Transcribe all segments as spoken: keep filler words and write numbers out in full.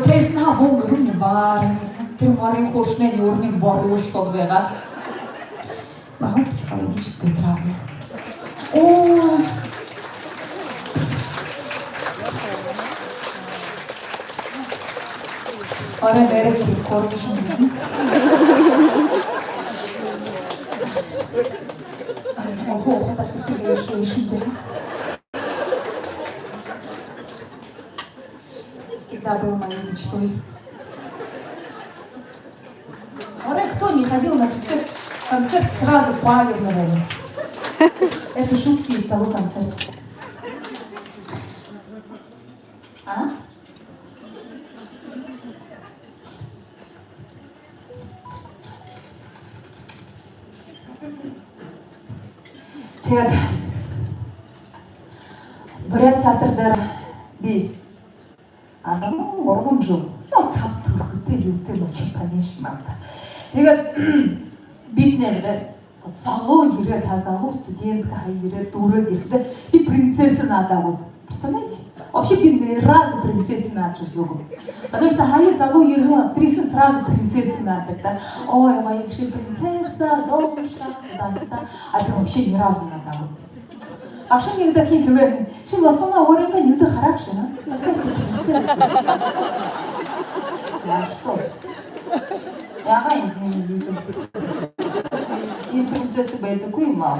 Тайзан хаа хүн гүрэн баар. Тэрэ морин хуушанай нюурнай борлуулшоод байгаа. Бага психологическая травма. О. Орой дээрэ Киркоров шэнги. Ого, ого, да, сэсэг гээшэ шэнги. Всегда было моей мечтой. Орой кто не ходил на сэсэг концерт сразу палевного? Это шутки из того концерта. А? Тиигээд Буряад театр дээрэ би арбан гурбан жэл, ну, таб түрэхэтэй, юутэй, ну, чё, конечно, надо. Тиигээд бидэнэр даа залуу ерээд, а, залуу студентка хаа ерээд, дүүрээд ерэхэдээ би принцесса наадаа гү. Представляете? Вообще би ни разу принцесса наадажа үзөөгүй. Потому что хаа залуу ерэхэдээ актриса сразу принцесса наададаг, да. Ой, моя принцесса, Золушка, туда-сюда. А би вообще ни разу наадаа гү. А ши нэгэ дахин хэлээ: ши лосоно өөрынгөө нюдэ харагты, а? Какая ты принцесса. Я что? Яагаа юм, минии нюдэ. Иимэ принцесса байдаггүй юм аа.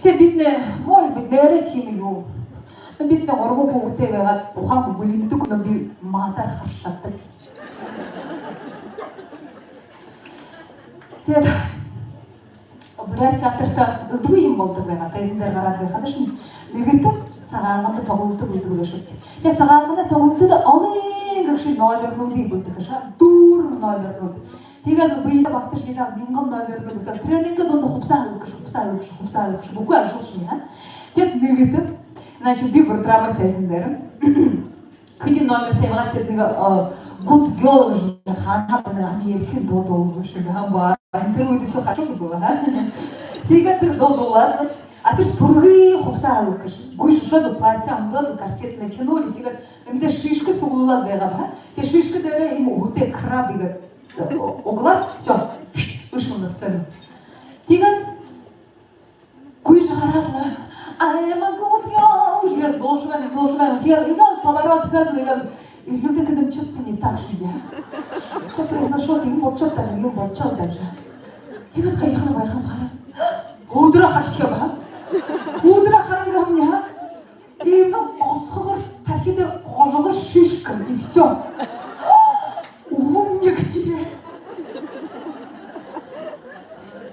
Тиигээд бидэнэр, может быть, нээрээ тиимэ юм. Но бидэнэр гурбан хүүгэдтэй байгаад, ухаан бэлэнгэдэг, но би мадаар хаража шададаг. Тиигээд Буряад театрта элдэб юм болодог байгаа. Тайзан дээрэ гараад байхадашни нэгэтэ Сагаалганда тоглолто бэлдэдэг гээшэбди. Тиигээд Сагаалганда тоглолтодо олон гэгшэ номернуудые бэлдэдэг гээшэ. Дүүрэн номернууд. Тиигээд бэедээ багтажа, тиигээд мянган номернууд гэдэг. Тэрэнэйнгээ дунда хубсаһа элгэхэш, хубсаһа элгэхэш, хубсаһа элгэхэш. Бүхы ажал шэнги, а? Тиигээд нэгэтэ, значит, би бурдрамай тайзан дээрэ. Хэды номер табиха, тэдэнээ, э, Good Girl гэжэ хаанаһаа, тэрэ Америкын дуу дуулдаг гээшэ юм байна. Интернедэ всё хашуул байгаа, а? Тиигээд тэрэ дуу дуулаад, а тэрэ түргэн хубсаһа элгэхэш. Гүйшөөд, платье мүнөөд, корсет натянули, тиигээд эндэ шишка суглуулаад байгаа, а? Тиигээд шишка дээрээ иимэ үһэтэй краб иигээд, э, углаад, всё, вышел на сцену. Тиигээд гүйжэ гараад лэ: I am a good girl. Иигээд дуулажа байна, дуулажа байна. Тиигээд иигээд поворот хээд лэ, иигээд эрьелдэ хэдэмнай чё-то не так шэнги, а? Что произошло? Юм болшоо даа, юм болшоо даа. Тиигээд хаяхан байхам хараад, һүүдэрөө харашоо баһа. Һүүдэрөө харанхамни, а? Иимэ осхогор тархи дээрэ гожогор шишка, и всё. Умник тебе.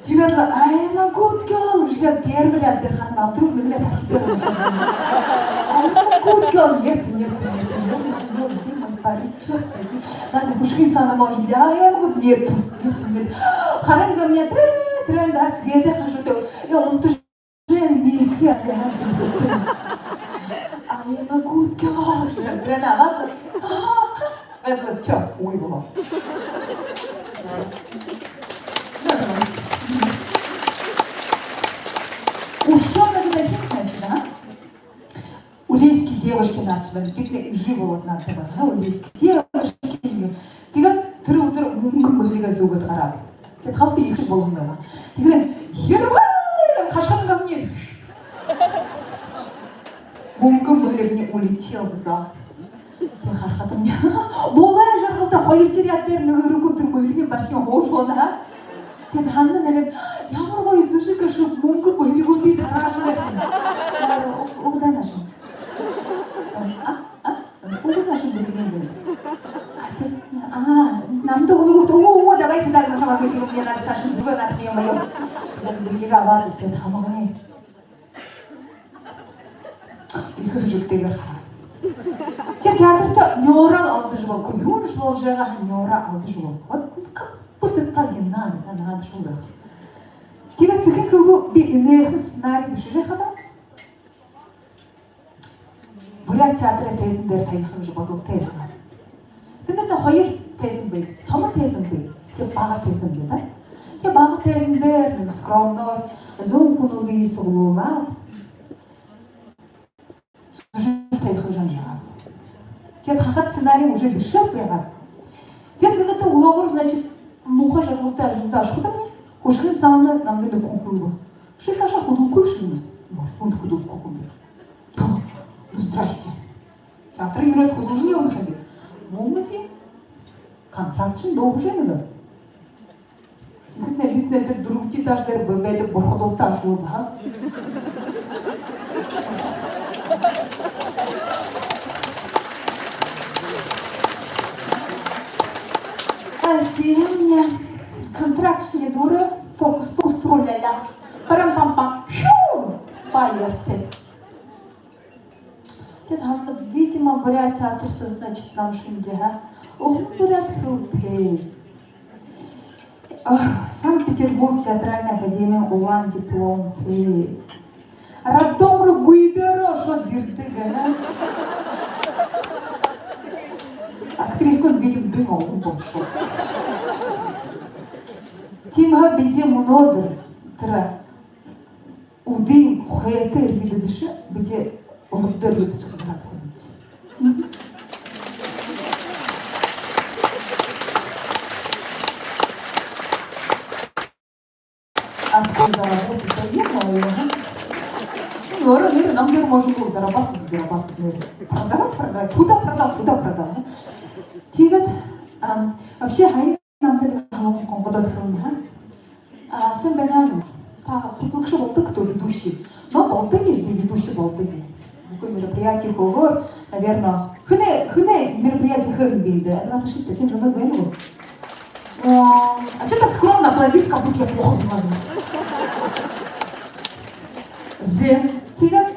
Тиигээд лэ: I am a good girl. Иигээд первый ряд дээрэ харана, а вдруг нэгэ ряд тархи дээрэ уншаад. I am a good girl. Нет, нет, нет, нет, нет, Дима, пари, чёрт возьми. Надо гушхин сана может. I am good. Нет, нет, нет. Харанхамни, трэ, трэ, да, света хажууда. Я унтажа нисэхэ яагаад. I am a good girl. Прямо, ладно. Это чё, уйбало. Ушёл на годахин, значит, а? Улейские девушки, значит, а? Тиигээд лэ эжы болоод наадаа байгаа, а? Улейские девушки. Тиигээд тэрэ үдэр мүнгэн бэлигээ зүүгээд гарааб. Тиигээд халта ехэ болоһон байгаа. Тиигээд: Ервай, хашан гамни. Мүнгэн бэлигни улетел в зал. Тиигээд харахадамни, булай жаргалтай, хоёрдохи ряд дээрэ нэгэ эрэ хүн тэрэ бэлигэй бархин хуушана, а? Тиигээд ханна нэгэ: Ямар гоё зүжэг гээшэб, мүнгэн бэлигүүдые тараажа байхань. Угадана ши. А? А? Угадана ши бэлигэй юм. А, тиигээд, а, намда үгэнэ гүт, үгы, үгы, давай сюда, нажимай гэдэг юм, мне надо, Саша, зүгөө наадахань юм аа. Тиигээд бэлигээ абаад, тиигээд хамагни ехэ хэжэгтэйгээр хараа. Тиигээд театрта нюураа алдажа болохогүй, юуншье боложо байгаа, нюураа алдажа болохогүй. Вот как будто так и надо, да, надо шүүгээ. Тиигээд сэхэ хэлэбэ, би энээхэн сценарий бэшэжэ хадаа Буряад театрай тайзан дээрэ табиха гэжэ бодолтой байгаа. Тэндэ хоёр тайзан бии. Томо тайзан бии, тиигээд бага тайзан бии, да? Тиигээд бага тайзан дээрэ нэгэ скромно зуун хүнүүдые суглуулаад, сценарий уже бэшээд байгаа. Тиигээд нэгэтэ үлөөгүүр, значит, муухай жаргалтай ажалда ошоходомни, хүшэгэн саана намда нэгэ хүн хэлэбэ: «Ши саашаа хүдэлхэгүй шэнги?» «Морфунд хүдэлхэгүй хүн бэ». «Тьфу, ну здрасте. Театр ерээд хүдэлжэ ябана ха юм». «Мүн юм. Контрактшни дуугаржа байна гү?» Тиихэдэнь би тэрэ дүрбэдэхи этаж дээрэ б-, байдаг бурхадуудта ашуулаа, ха. А сегодня контрактшни дуугараа, фокус-покус, тру-ля-ля, парам-пам-пам, шуу, баяртай. Тиигээд һананаб, видимо, буряад театр соо, значит, намайе шэнжэһэн. Уһан буряад хэлэтэй. Ах, Санкт-Петербург театральна академиин улаан дипломтой. Роддом руу гүйдөө ошоод ерэдэг, аа. Актрисанууд бидэ бии олон болошоо. Тиимэһээ бидэ мүнөөдэр тэрэ үдын хойто эрьедэ бэшэ, бидэ урда эрьедэ суглараад һуунабди. А сколько заработать, то не знаю. Ну, нэрэ, нэрэ, нам нэрэ можно было зарабатывать, зарабатывать, нэрэ. Продавать, продавать. Куда продал, сюда продал, а? Тиигээд, ам, вообще, һая намда нэгэ хамаг хүн бодоод хэлэнэ, ха. А, сэн байна. Та хүдэлгэгшэ болодог гүт, ведущий? Но болодог юм, би ведущий болодог юм. Бүхы мероприятие хөөрэхэ, наверно. Хэнэй, хэнэй мероприятие хөөрэхэ юм бэ? Адаа ташыт, тиимэ жамаар байна гү? О, а чё так скромно аплодируют, как будто я плохо понимаю? Зэ, тиигээд,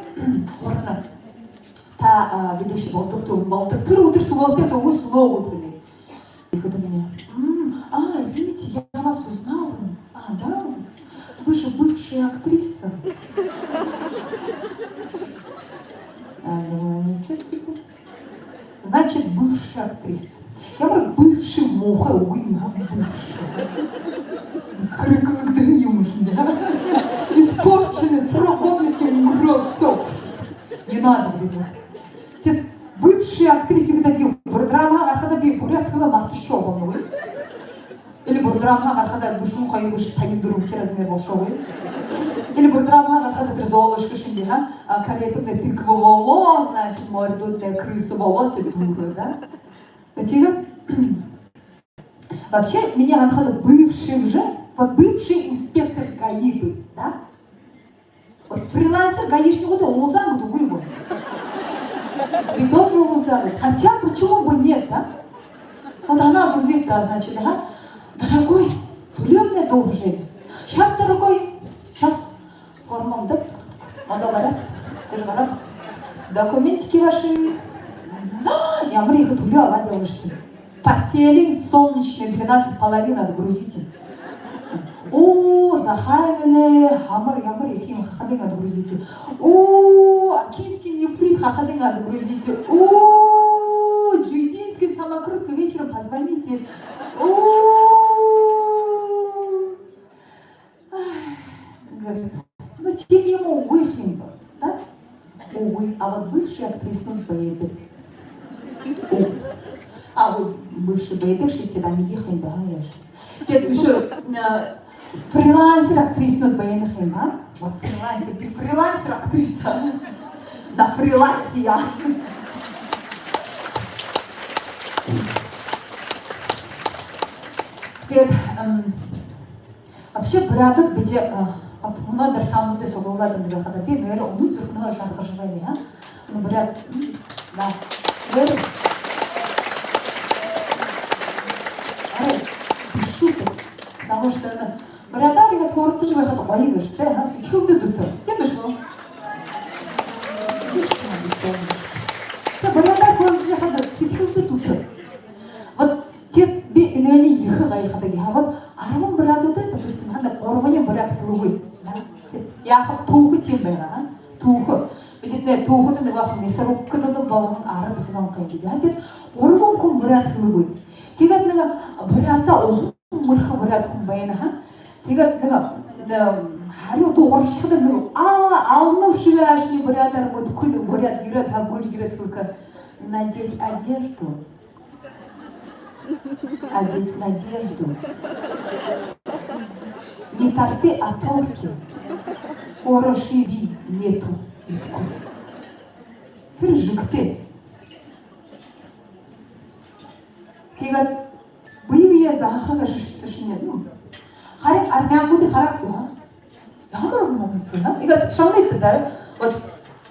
орно. Та, а, ведущий болодог гүт, болодог. Тэрэ үдэр сүлөөтэй, тиигээд үгы сүлөө үгы бэлэй. Тиихэдэнь: «М, а, извините, я вас узнал. А, да? Вы же бывшая актриса». А, ну, ничего себе. Значит, бывшая актриса. Ямар бывший муухай үгы юм, а, бывший. Хэрэглэгдэһэн юм шэнги, да? Испорченный, срок годности умрёт, всё. Не надо, говорит. Тиигээд бывшая актриса, когда би бурдрамһаа гарахада, би буряад хэлэ марташоо болоно гү? Или бурдрамһаа гарахада гушан хоёр, гушан, табин дүрбэдэхи размер болошоо гү? Или бурдрамһаа гарахада тэрэ Золушка шэнги, ха? А, каретамнай тыква болоо, значит, мордуднай крыса болоо, тиигээд дүүрээ, да? Тиигээд вообще, минии һанахада, бывший уже, вот бывший инспектор ГАИ бы, да? Вот фрилансер гаишнигүүдые уулзаа гүт, үгы гү? Ведь тоже уулзаа гүт. Хотя, почему бы нет, да? Вот она будет, да, значит, ага. «Дорогой, түлеэмнай дүүржэ байна. Щас, дорогой, щас». Формамнай одоогоор, тэрэ гараад: «Документики ваши». А, ямар ехэ түлеэ абаад ябанаш даа. Поселение Солнечное, двенадцать половин, отгрузите. О, Захааминай һамар, ямар ехэ юм, хахадынь отгрузите. О, Окинский нефрит, хахадынь отгрузите. О, Джидинский самокрутка, вечером позвоните. О. Ай, говорит, ну, тиимэ юумэ үгы юм бэ, да? Үгы, а вот бывший актрисанууд байдаг. Үгы. А вот бывший байдаг ши, тиигээд амиды юм бэ, ха, яажа. Тиигээд үшөө, а, фрилансер актрисанууд байна юм, а? Вот фрилансер, би фрилансер актриса. На фрилансе я. Тиигээд, ам, вообще, буряадууд бидэ, а, ат-, мүнөөдэр таанадтай суглуулаад байхада, би нээрээ үнэн зүрхэнһөө жаргажа байнаб, а? Ну, буряад, м, да. Нээрээ. Арай, без шуток. Потому что, ну, буряадаар иигээд хөөрэлдэжэ байхада гоё гээшэ, тэ, а? Сэдьхэлдэ дүтэ. Тиимэ бэшэ гү? Тэ, буряадаар хөөрэлдэжэ байхада сэдьхэлдэ дүтэ. Вот, тиигээд би энээниие ехэ гайхадаг. Яагаад арбан буряадууд, допустим, һанаа, гурбаниинь буряад хэлэгүй. Да? Яахаб, түүхэ тиимэ байгаа, а? Түүхэ. Бидэнэй түүхэдэ нэгэ баһа мясорубкада болоһон арад зон гээ. Яагаад гурбан хүн буряад хэлэгүй. Тиигээд нэгэ буряадта уһан мүргэхэ буряад хүн байна, ха. Тиигээд нэгэ, э, харюу дуугаршахада нэгэ, а, ална бшуу гээшэнь, буряадаар мэдэхэгүй нэгэ буряад ерээд, ха, гүйжэ ерээд хэлэхэ. Надеть одежду, одеть надежду. Не торты, а торты. Хороший вид нету. Тэрэ жэгтэй. Тиигээд бэе бэеэ заһаха гэжэ шэнги, ну. Харин армянуудые хараад, а? Ямар үнэн бэ, а? Иигээд шамайта даа. Вот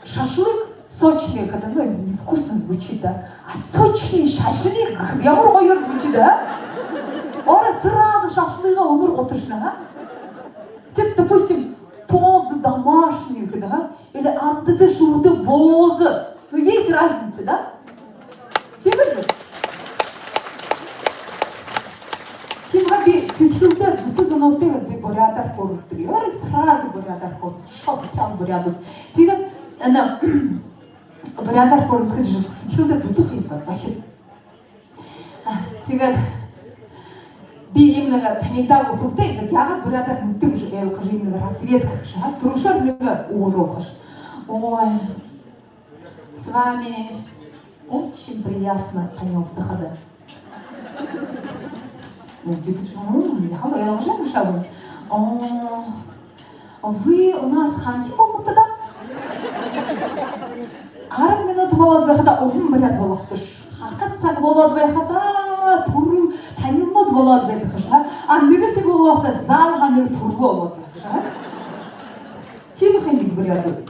шашлык сочный, когда, ну, невкусно звучит, да? А сочный шашлык гэхэдэ ямар гоёор звучит, да? Орой сразу шашлыгаа үнэр гутаршана, а? Тиигээд, допустим, тоже домашний гэхэдэ, а? Или амтада шүдэ бооза. Ну, есть разница, да? Тиимэ гү? Тиимэ ха, би сэдьхэлдээ дүтэ зонуудые би буряадаар хөөрэлдэдэг. Орой сразу буряадаар хөөрэлдэдэг. Шоп прям буряадууд. Тиигээд энэ буряадаар хөөрэлдэхэ гэжэ сэдьхэлдээ дүтэ хэдэг юм бэ, зохид. А, тиигээд би иимэ нэгэ танигдаагүй хүнтэй, иигээд яагаад буряадаар мэдэдэг гэжэ ойлгохо гэжэ, иимэ нэгэ разведка гэжэ, а? Түрүүшээр нэгэ үгэ һурахаш. Ой, с вами очень приятно танилсахада. Ну, тиигээд шуу, яагаад ойлгожо байгааб. О, вы у нас ханти болонот даа? Арбан минута болоод байхада уһан буряад болоходош. Хахад саг болоод байхада түрэл танилнууд болоод байдагш, а? А нэгэ саг болоод байхада заал һаа нэгэ түрэл болоод байгш, а? Тиимэ ха юм буряадууд.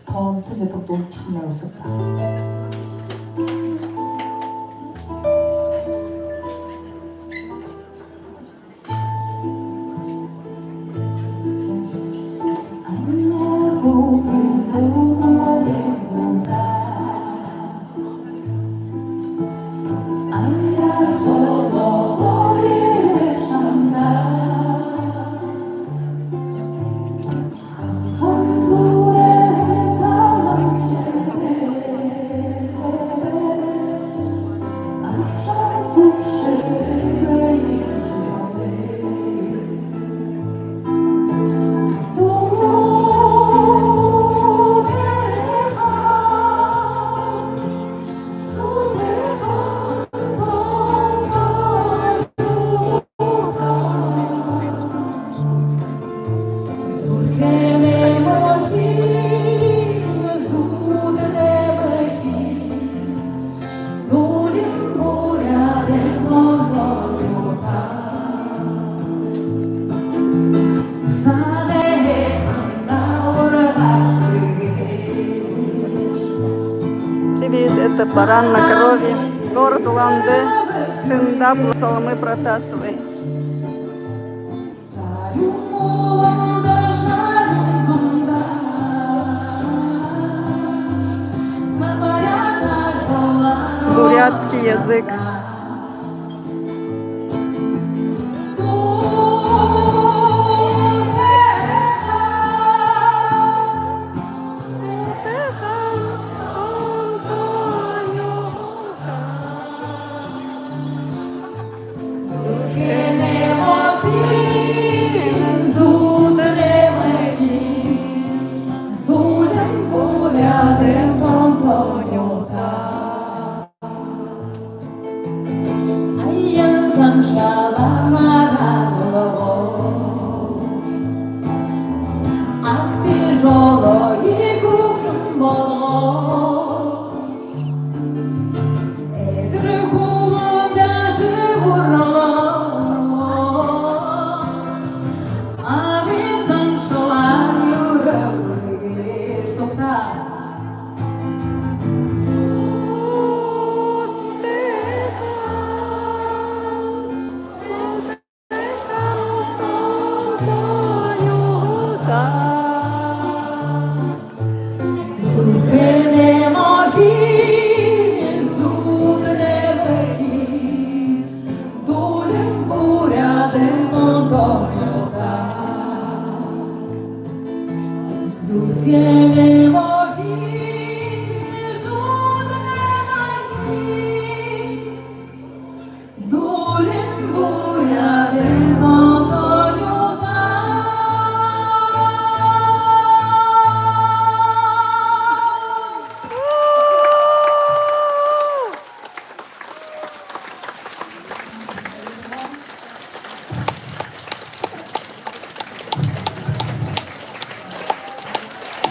Тоонто нютаг дуулаха юм һэн. Привет, это Баран на Крови, город Улан-Удэ, стендап Соломы Протасовой. Бурятский язык.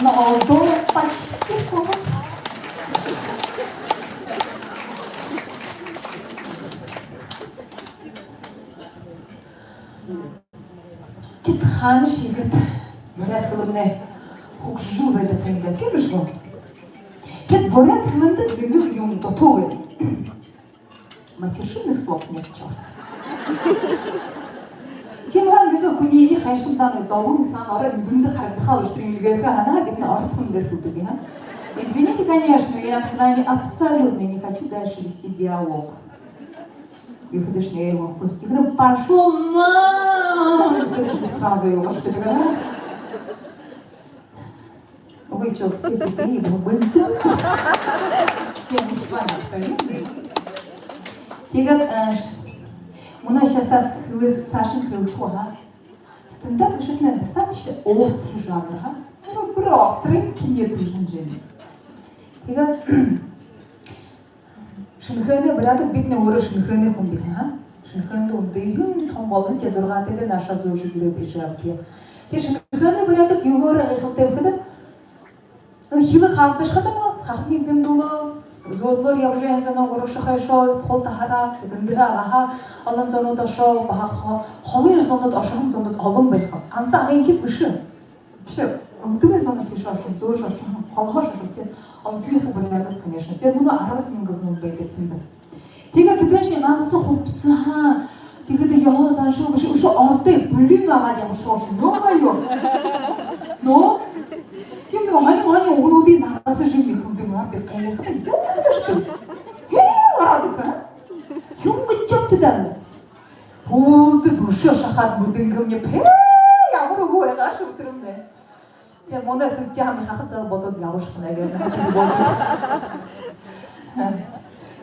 Но одоо почти хубаал. Тэд хаанашье иигээд буряад хэлэмнай хүгжэжэл байдаг юм даа, тиимэ гү? Тэд буряад хэлэндэ нэгэл юумэ дутуу бай. Матершинных слов нет, чёрт. Тиимэ һаа, нэгэ хүниие хайшан даа, нэгэ добын саана ороод, нюдэндэ харагдахал, уштрын лигээхэ һанаа, бидэнэй ород хэлэн дээрэ хэлэдэг юм. Извините, конечно, я с вами абсолютно не хочу дальше вести диалог. Юухэдэшни эй, уугүй. Тиигээд пошёл на! Юухэдэшни сразу эй, уугүй, тиигээд. Ой, чё, все сидели, мы были. Я не с вами откровенны. Тиигээд, э, мүнөө саашаа хэлэ-, саашань хэлэхэ гү, а? Стендап гэжэ нэгэ достаточно острый жанр, а? Ну, просто кино тиижэ юм. Тиигээд Шэнэхээнэй буряадууд, бидэнэй өөрөө Шэнэхээнэй хүн бэзэ, а? Шэнэхээндэ үндыһэн, том болоһон, тэ, зургаатайдаа наашаа зөөжэ ерээд байжа байгаа. Тэ, Шэнэхээнэй буряадууд юугээрээ гайхалтай бэ гэхэдэ, хэлэ хабдашахада, сахан эндэмдүүлээ, зөөдлөөр ябажа, янза зоноо урагшаа хойшоо, хол таһараа, тэндэ һаа, аха, олон зонууд ошоо, баһа хо-, холын зонууд, ошоһон зонууд олон байха. Ганса Агын эдихэ бэшэ. Вообще, үлдэгэй зонууд тиишээ ошоһон, зөөжэ ошоһон, холоһоошье ошоһон, тэ, олон эдихэ буряадууд, конечно. Тэ, мүнөө арбаад мянган зон байдаг тэндэ. Тиигээд тэдэшни ганса хубсаһан, тиихэдэ ёһо заншал бэшэ, үшөө ородой бэлэн абаад ябашоо шэнги. Ё-моё. Но? Тиимэ, һонин, һонин үгэнүүдые нагаса жэм хэлэдэг юм аа, би гайхаад, ёо, что ли? Хээ, ороод үгөө. Юун гэжэ ябадаг даа? Һүүлдэ дүшэ шахаад, мэдэнгэм юм. Хээ, ямар үгэ байгааш үтэрнэ. Тэ, мүнөө хэлэхэ юм хахад зал бодоод ябашаха, наверное, перевод.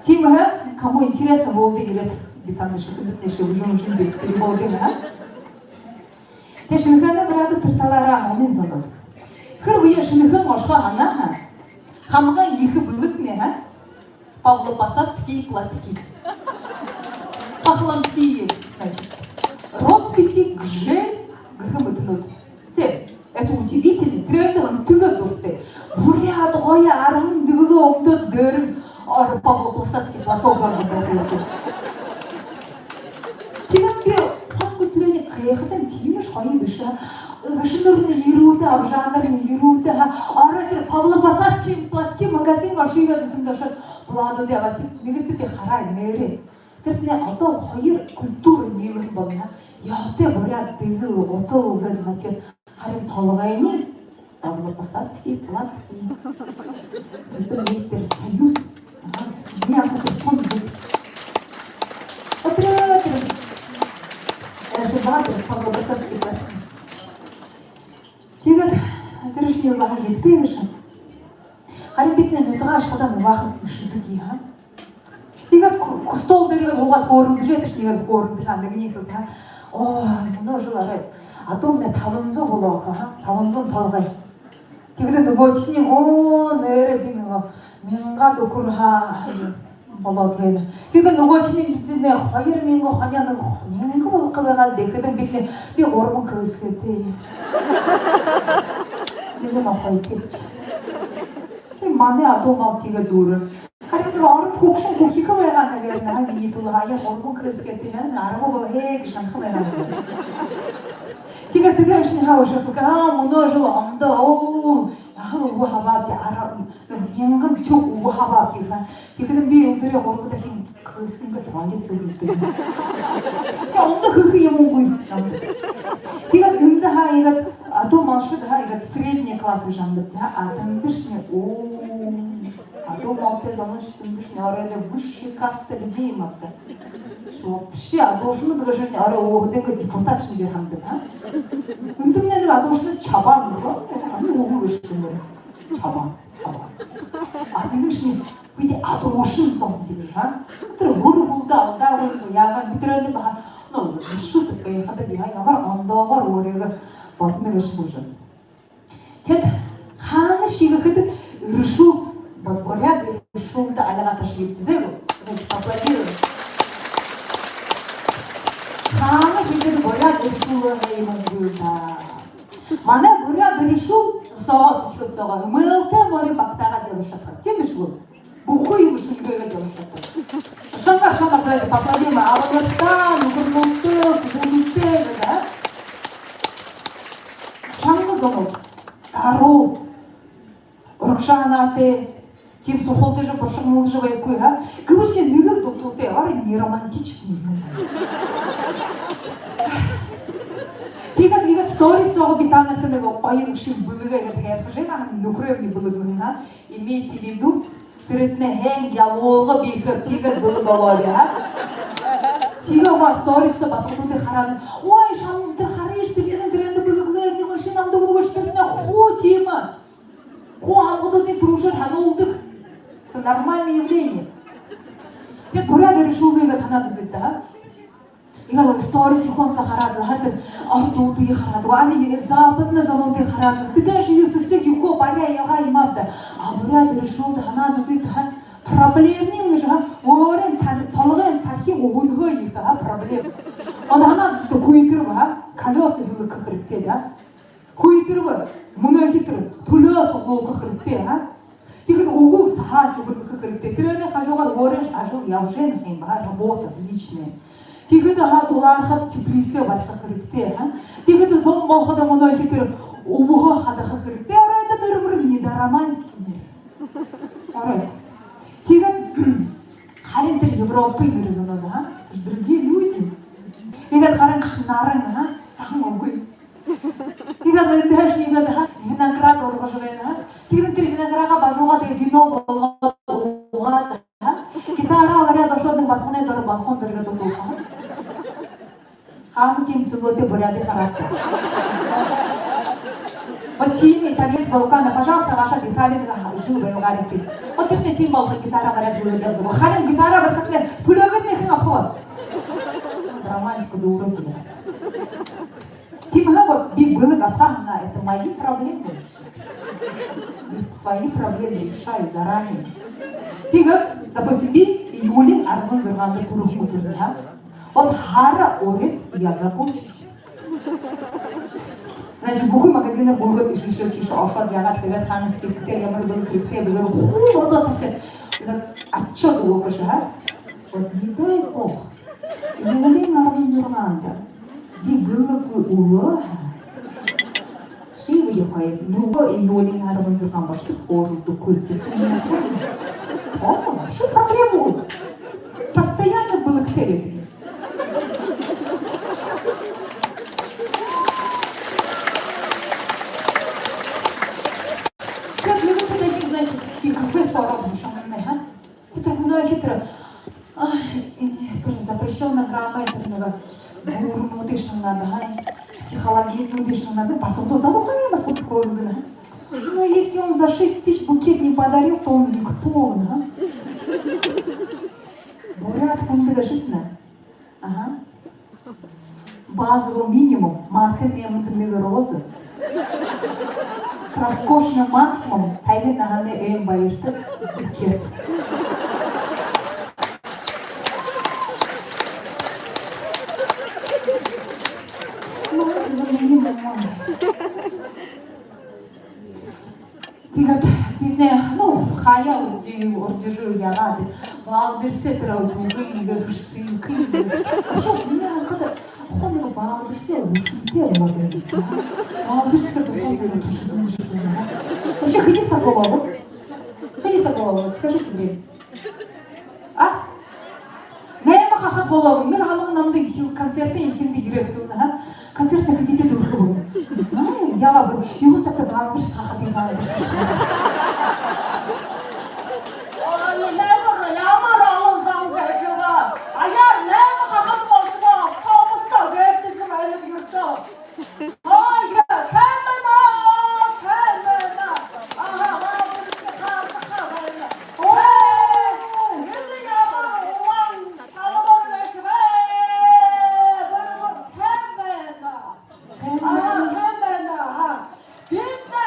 Тиимэ һаа, кому интересно, болодог, ерээд, би танда шүтэндэт нэшэ үжэн-үжэн би перевод гээ, а? Тэ, Шэнэхээнэй буряадууд тэрэ талаараа һонин зонууд. Хэрбээ Шэнэхээн ошохо һанаһан, хамагай ехэ бэлэгнай, а? Павлопосадские платки. Хохломские, значит. Росписи, гжель гэхэ мэтэнүүд. Тэ, это удивительно, тэрэндэ үнтэгэ дуратай. Буряад гоё арһан дэгэлээ үмдөөд, дээрэнь ор-, павлопосадский платок зон гэдэг. Тиигээд би хонхо тэрэнээ гайхаад, тиимэшье гоё бэшэ. Гэшэнэрнь ерээдүй, абжаанарнь ерээдүй, ха. Ороод тэрэ павлопосадские платки магазин ошоё гэхэдэнь ошоод, платок абаад, нэгэдэ би хараа, нээрээ. Тэрэтнай одоо хоёр культура ниилэһэн болоно. Ёһотой буряад дэгэл, гутал гээд, ма тэрэ харин толгойнь павлопосадские платки. Это мистер Союз. Ага, меня тут вспомнили. Патриоты. Даже баатар, павлопосадские платки. Тиигээд тэрэшни баһа жэгтэй гээшэ. Харин бидэнэй нютагаа ошоходоо, нэ, баһа эшэдэг юм, ха. Тиигээд ку-, ку-, стол дээрэ һуугаад хөөрэлдэжэ ябадаг шни, тиигээд хөөрэлдэжэ, ха, нэгэниинь хэлэдэг, ха. Оо, мүнөө жэл арай адуумнай табан зуун болоо, ха, табан зуун толгой. Тиигээд нүгөөшни, оо, нээрээ, би нүгөө мянгаад үхэр, ха, болоод байна. Тиигээд нүгөөшни, бидэнэй хоёр мянга хониинь нэгэ мянга болохо байгаа гэхэдэнь, би, би гурбан хөөсгээтэй. Нэгэ нохойтой. Тиигээд манай адуу мал тиигээд дүүрээ. Харин нэгэ ород хүгшэн хүхихэ байгаа, наверное, минии түлөө, ха, гурбан хөөсгээтэй, ха, аргагүй болоо гэжэ һанаха байгаа, наверное. Тиигээд тэрэшни, ха, үшөө, а, мүнөө жэл ондоо, оо, яһала үгэ хабаабди, арай, нэгэ мянган түхэриг үгэ хабаабди, ха. Тиихэдэнь би үдэрэй гурба дахин хөөсгэнгээ туалет зөөлүүлдэг. Тэ, ондоо хэхэ юумэ үгы. Тиигээд эндэ, ха, иигээд адуу малшад, ха, иигээд средний класс гэжэ һанадаг, ха, а тэндэшни, оо, адуу малтай зоншни тэндэшни оройдоо высшая каста людей юм ааб даа. Вообще, адуушанууд гэжэ шни орой өөһэдынгөө депутат шэнги һанадаг, ха? Эндэмнай нэгэ адуушанууд чабан гэхэ, ани үгы гэжэ шни. Чабан, чабан. А тэндэшни бидэ адуушан зон гэдэг, ха? Тэрэ үри бүлэдөө алдаа үгы яагаа, би тэрэндэ баһа, ну, шүтэ гайхадаг, ха, ямар ондоогоор өөрыгөө бодоно гээшэб гэжэ. Тэдэ хаанашье гэхэдэ, эрэшүүл, бод-, буряад эрэшүүлдэ альгаа ташадаг гэжэ гү? Давайте поаплодируем. Хаанашье гэхэдэ, буряад эрэшүүлэй һайн юумэн үгы даа. Манай буряад эрэшүүл сооһоо сэхэ Мээлтэй мори багтаагаад ябашаха. Тиимэ шүлэг. Бүхы юм шэнгээгээд ябашаха. Шангаар, шангаар байдаг, поплодируем, аплодисменты, нүхэрнүүдтэй, хүбүүдтэй гэдэг, а? Шанга зонууд. Даруу. Урагшаа һанаатай. Тиимэ сухалдажа, буршагналдажа байхагүй, а? Гэбэшье нэгэ л дутуутай, арай неромантичный юм. Тиигээд, тиигээд сторис соогоо би танарта нэгэ гоё шэнэ бэлэгээ иигээд хайлгажа байнаб, нүхэрэй бэлэг юм, а? Имейте в виду, тэрэтнай һайн ябуулга бии һаа, тиигээд бэлэг болоо, а? Тиигээ угаа сторис соо басагадуудые хараад: «Ой, шамтар харыш, тэрэнэй, тэрэнэй бэлэглээ, нэгэ шэнэ намда үгөөш, тэрэнэй хуу тиимэ». Хуу һалгадуудынь түрүүшээр һануулдаг. Это нормальное явление. Тиигээд буряад эрэшүүлдэ иигээд һанаад үзыт даа. Иигээд сторис юухэн соо хараад лэ, һаа, тэрэ ородуудые хараад, али западна зонуудые хараад, тэдэ ши юу сэсэг юугээ баряа яагаа юм ааб даа. А буряад эрэшүүлдэ һанаад үзыт даа. Проблемнай юм гэжэ, һаа, өөрын тар-, толгойн тархи үгэнһөө ехэ, һаа, проблем. Ол һанаад үзыт даа, хүйтэрбэ, һаа, колёса һэлгэхэ хэрэгтэй даа. Хүйтэрбэ, мүнөө хэтэр түлөө суглуулха хэрэгтэй, а? Тиигээд үгыл саһаа сэбэрлэхэ хэрэгтэй. Тэрэнэй хажуугаар өөрөө ажал ябажа байха юм, а, работа личная. Тиигээд, аха, дулаархаад теплицэ бариха хэрэгтэй, а? Тиигээд зун болоходо мүнөө хэтэр үбһөө хадаха хэрэгтэй. Арай даа, нэрэ мэрэ не до романтики, нэрэ. Арай. Тиигээд харин тэрэ Европын нэрэ зонууд, а? Другие люди. Тиигээд харин гэшэ наран, а? Саһан үгы. Тиигээд лэ эндэ һаа, тиигээд һаа, виноград ургажа байна, а? Тиигээд тэрэ виноградаа бажуугаад, тиигээд вино болгоод уугаад, а? Гитара бариад ошоод, нэгэ басаганай доро, балкон доро иигээд дуулаха. Хаана тиимэ цэгөөтэй буряадые хараад даа. Вот тиимэ итальянец Балкана, пожалуйста, ваша гитара, нэгэ жэл байгаалаарайгты. Вот тэрэнэй тиимэ болохо, гитара бариад, гүйлөөд ябадаг. Харин гитара барихадань түлөөгээрнь хэн абаха бэ? Романтика дүүрээ тиигээд. Тиимэһээ вот би бэлэг абаха һаань, это мои проблемы вообще. Свои проблемы решаю заранее. Тиигээд, допустим, би июлиин арбан зургаанда түрэһэн үдэрнь, а? Вот һара урид я закончусь. Значит, бүхы магазинаар гүйгөөд, иишэ, иишэ, тиишээ ошоод, яагаад, тиигээд хаана скидкатай, ямар бэлэг хэрэгтэй, бэлэг хуу бодоод, тиигээд отчёт үгэхэ, а? Вот не дай бог. Июлиин арбан зургаанда би бэлэггүй үлөө һаа, ши бидэ хоёр нүгөө июлиин арбан зургаан болотор хөөрэлдэхэгүй. О, вообще проблема үгы. Постоянно бэлэгтэй байдаг. Тиигээд нэгэ удаа, значит, би кафе соо ороод уншаһан юм, ха? Хитэр, мүнөө хитэр. Ай, э, тэрэ запрещённая грамма, тэрэ нэгэ гүрэнүүдые шагнаад, ха? Психологинүүдые шагнаад, басагад, залуухай басагад хөөрэлдэнэ, ха? Ну, если он за шесть тысяч букет не подарил, то он никто, ха? Буряад хүндэ гээшэ гү? Ага. Базовый минимум, мартын найманда нэгэ роза. Роскошный максимум, тайбан наһанай ойн баярта букет. Базовый минимум. Тиигээд би нэ, ну, хаяа урдижа, урдижа яагаад, Валберсээ тэрэ үгы иигээд хэшээн, иигээд. Вообще, минии харахада, хуу нэгэ Валберсээ үгэнтэй болоод байна. Валберс гэхэдэ зосоо нэгэ түшэгэн юм шэнги байна. Вообще, хэды саг болоо? Хэды саг болоо? Скажите мне. А? Найман хахад болоо. Нэгэ һамган намда ехэл-, концертын эхиндэ ерээд хэлэнэ, ха? Концертнай хэдыдээ дүүрэхэ болоноб? Не знаю, яагаад бэ? Юун сагта Валберс хахад юм, Валберс. Ой, ямар, ямар олон зон гээшэб. Аяар найман хахад болошоо, автобустай гэгдэжэ байнаб юртөө. Ой, сайн байна, сайн байна. Аха, Валберс хараха байна. Ой, энэ ямар улаан шалбар гээшэб. Бэрмэр, сайн байна. Сайн байна. Аха, сайн байна, аха. Бидэ